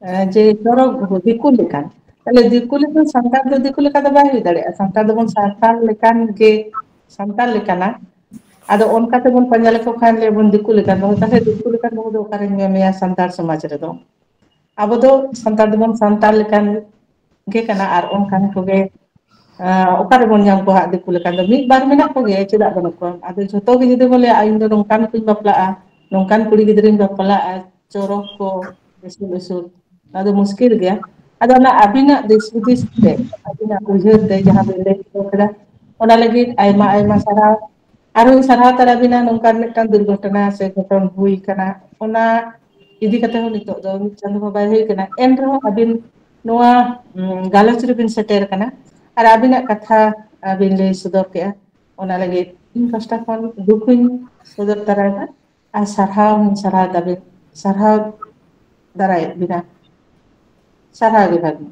ᱮ, ᱡᱮ ᱪᱚᱨᱚᱠ ᱵᱟᱹᱦᱩ ᱫᱤᱠᱩ ᱞᱮᱠᱟᱱ, ᱛᱟᱦᱞᱮ ᱫᱤᱠᱩ ᱞᱮᱠᱟᱱ ᱥᱟᱱᱛᱟᱲ ᱫᱚ ᱫᱤᱠᱩ ᱞᱮᱠᱟ ᱫᱚ ᱵᱟᱭ ᱦᱩᱭ ᱫᱟᱲᱮᱭᱟᱜᱼᱟ᱾ ᱥᱟᱱᱛᱟᱲ ᱫᱚᱵᱚᱱ ᱥᱟᱱᱛᱟᱲ ᱞᱮᱠᱟᱱ ᱜᱮ, ᱥᱟᱱᱛᱟᱲ ᱞᱮᱠᱟᱱᱟᱜ᱾ ᱟᱫᱚ ᱚᱱᱠᱟ ᱛᱮᱵᱚᱱ ᱯᱟᱸᱡᱟ ᱞᱮᱠᱚ ᱠᱷᱟᱱ, ᱞᱟᱹᱭ ᱵᱚᱱ ᱫᱤᱠᱩ ᱞᱮᱠᱟᱱ ᱵᱟᱹᱦᱩ, ᱛᱟᱦᱞᱮ ᱫᱤᱠᱩ ᱞᱮᱠᱟᱱ ᱵᱟᱹᱦᱩ ᱫᱚ ᱚᱠᱟᱨᱮᱢ ᱧᱟᱢᱮᱭᱟ ᱥᱟᱱᱛᱟᱲ ᱥᱚᱢᱟᱡᱽ ᱨᱮᱫᱚ? ᱟᱵᱚ ᱫᱚ ᱥᱟᱱᱛᱟᱲ ᱫᱚᱵᱚᱱ ᱥᱟᱱᱛᱟᱲ ᱞᱮᱠᱟᱱ ᱜᱮ ᱠᱟᱱᱟ, ᱟᱨ ᱚᱱᱠᱟᱱ ᱠᱚᱜᱮ, ᱟᱸ, ᱚᱠᱟ ᱨᱮᱵᱚᱱ ᱧᱟᱢ ᱠᱚᱣᱟ ᱦᱟᱸᱜ ᱫᱤᱠᱩ ᱞᱮᱠᱟᱱ ᱫᱚ? ᱢᱤᱫ ᱵᱟᱨ ᱢᱮᱱᱟᱜ ᱠᱚᱜᱮᱭᱟ, ᱪᱮᱫᱟᱜ ᱵᱟᱹᱱᱩᱜ ᱠᱚᱣᱟ? ᱟᱫᱚ ᱡᱷᱚᱛᱚ ᱜᱮ ᱡᱩᱫᱤ ᱵᱚᱱ ᱞᱟᱹᱭᱟ, "ᱤᱧ ᱫᱚ ᱱᱚᱝᱠᱟᱱ ᱠᱩᱧ ᱵᱟᱯᱞᱟᱜᱼᱟ, ᱱᱚᱝᱠᱟᱱ ᱠᱩᱲᱤ ᱜᱤᱫᱽᱨᱟᱹᱧ ᱵᱟᱯᱞᱟᱜᱼᱟ, ᱪᱚᱨᱚᱠ ᱠᱚ, ᱩᱥᱩᱞ ᱩᱥᱩᱞ", ᱱᱚᱣᱟ ᱫᱚ ᱢᱩᱥᱠᱤᱞ ᱜᱮᱭᱟ᱾ ᱟᱫᱚ ᱚᱱᱟ ᱟᱹᱵᱤᱱᱟᱜ ᱫᱤᱥ ᱦᱩᱫᱤᱥ ᱛᱮ, ᱟᱹᱵᱤᱱᱟᱜ ᱩᱭᱦᱟᱹᱨ ᱛᱮ ᱡᱟᱦᱟᱸ ᱵᱤᱱ ᱞᱟᱹᱭ ᱦᱚᱪᱚ ᱠᱮᱫᱟ, ᱚᱱᱟ ᱞᱟᱹᱜᱤᱫ ᱟᱭᱢᱟ ᱟᱭᱢᱟ ᱥᱟᱨᱦᱟᱣ᱾ ᱟᱨᱦᱚᱸ ᱥᱟᱨᱦᱟᱣ ᱛᱟᱨᱟ ᱵᱤᱱᱟ, ᱱᱚᱝᱠᱟᱱ ᱢᱤᱫᱴᱟᱝ ᱫᱩᱨᱜᱷᱚᱴᱚᱱᱟ ᱥᱮ ᱜᱷᱚᱴᱚᱱ ᱦᱩᱭ ᱠᱟᱱᱟ, ᱚᱱᱟ ᱤᱫᱤ ᱠᱟᱛᱮ ᱦᱚᱸ ᱱᱤᱛᱚᱜ ᱫᱚ ᱢᱤᱫ ᱪᱟᱸᱫᱚ ᱦᱚᱸ ᱵᱟᱭ ᱦᱩᱭ ᱠᱟᱱᱟ, ᱮᱱ ᱨᱮᱦᱚᱸ ᱟᱹᱵᱤᱱ ᱱᱚᱣᱟ ᱜᱟᱞᱚᱪ ᱨᱮᱵᱤᱱ ᱥᱮᱴᱮᱨ ᱟᱠᱟᱱᱟ ᱟᱨ ᱟᱹᱵᱤᱱᱟᱜ ᱠᱟᱛᱷᱟ ᱵᱤᱱ ᱞᱟᱹᱭ ᱥᱚᱫᱚᱨ ᱠᱮᱫᱼᱟ᱾ ᱚᱱᱟ ᱞᱟᱹᱜᱤᱫ ᱤᱧ ᱯᱟᱦᱴᱟ ᱠᱷᱚᱱ ᱫᱩᱠ ᱤᱧ ᱥᱚᱫᱚᱨ ᱛᱟᱨᱟᱭᱮᱫᱟ ᱟᱨ ᱥᱟᱨᱦᱟᱣ ᱦᱚᱸᱧ ᱥᱟᱨᱦᱟᱣ ᱫᱟᱵᱤᱱ, ᱥᱟᱨᱦᱟᱣ ᱫᱟᱨᱟᱭᱮᱫ ᱵᱤᱱᱟ᱾ ᱥᱟᱨᱦᱟᱣ ᱜᱮ ᱵᱷᱟᱹᱜᱤ᱾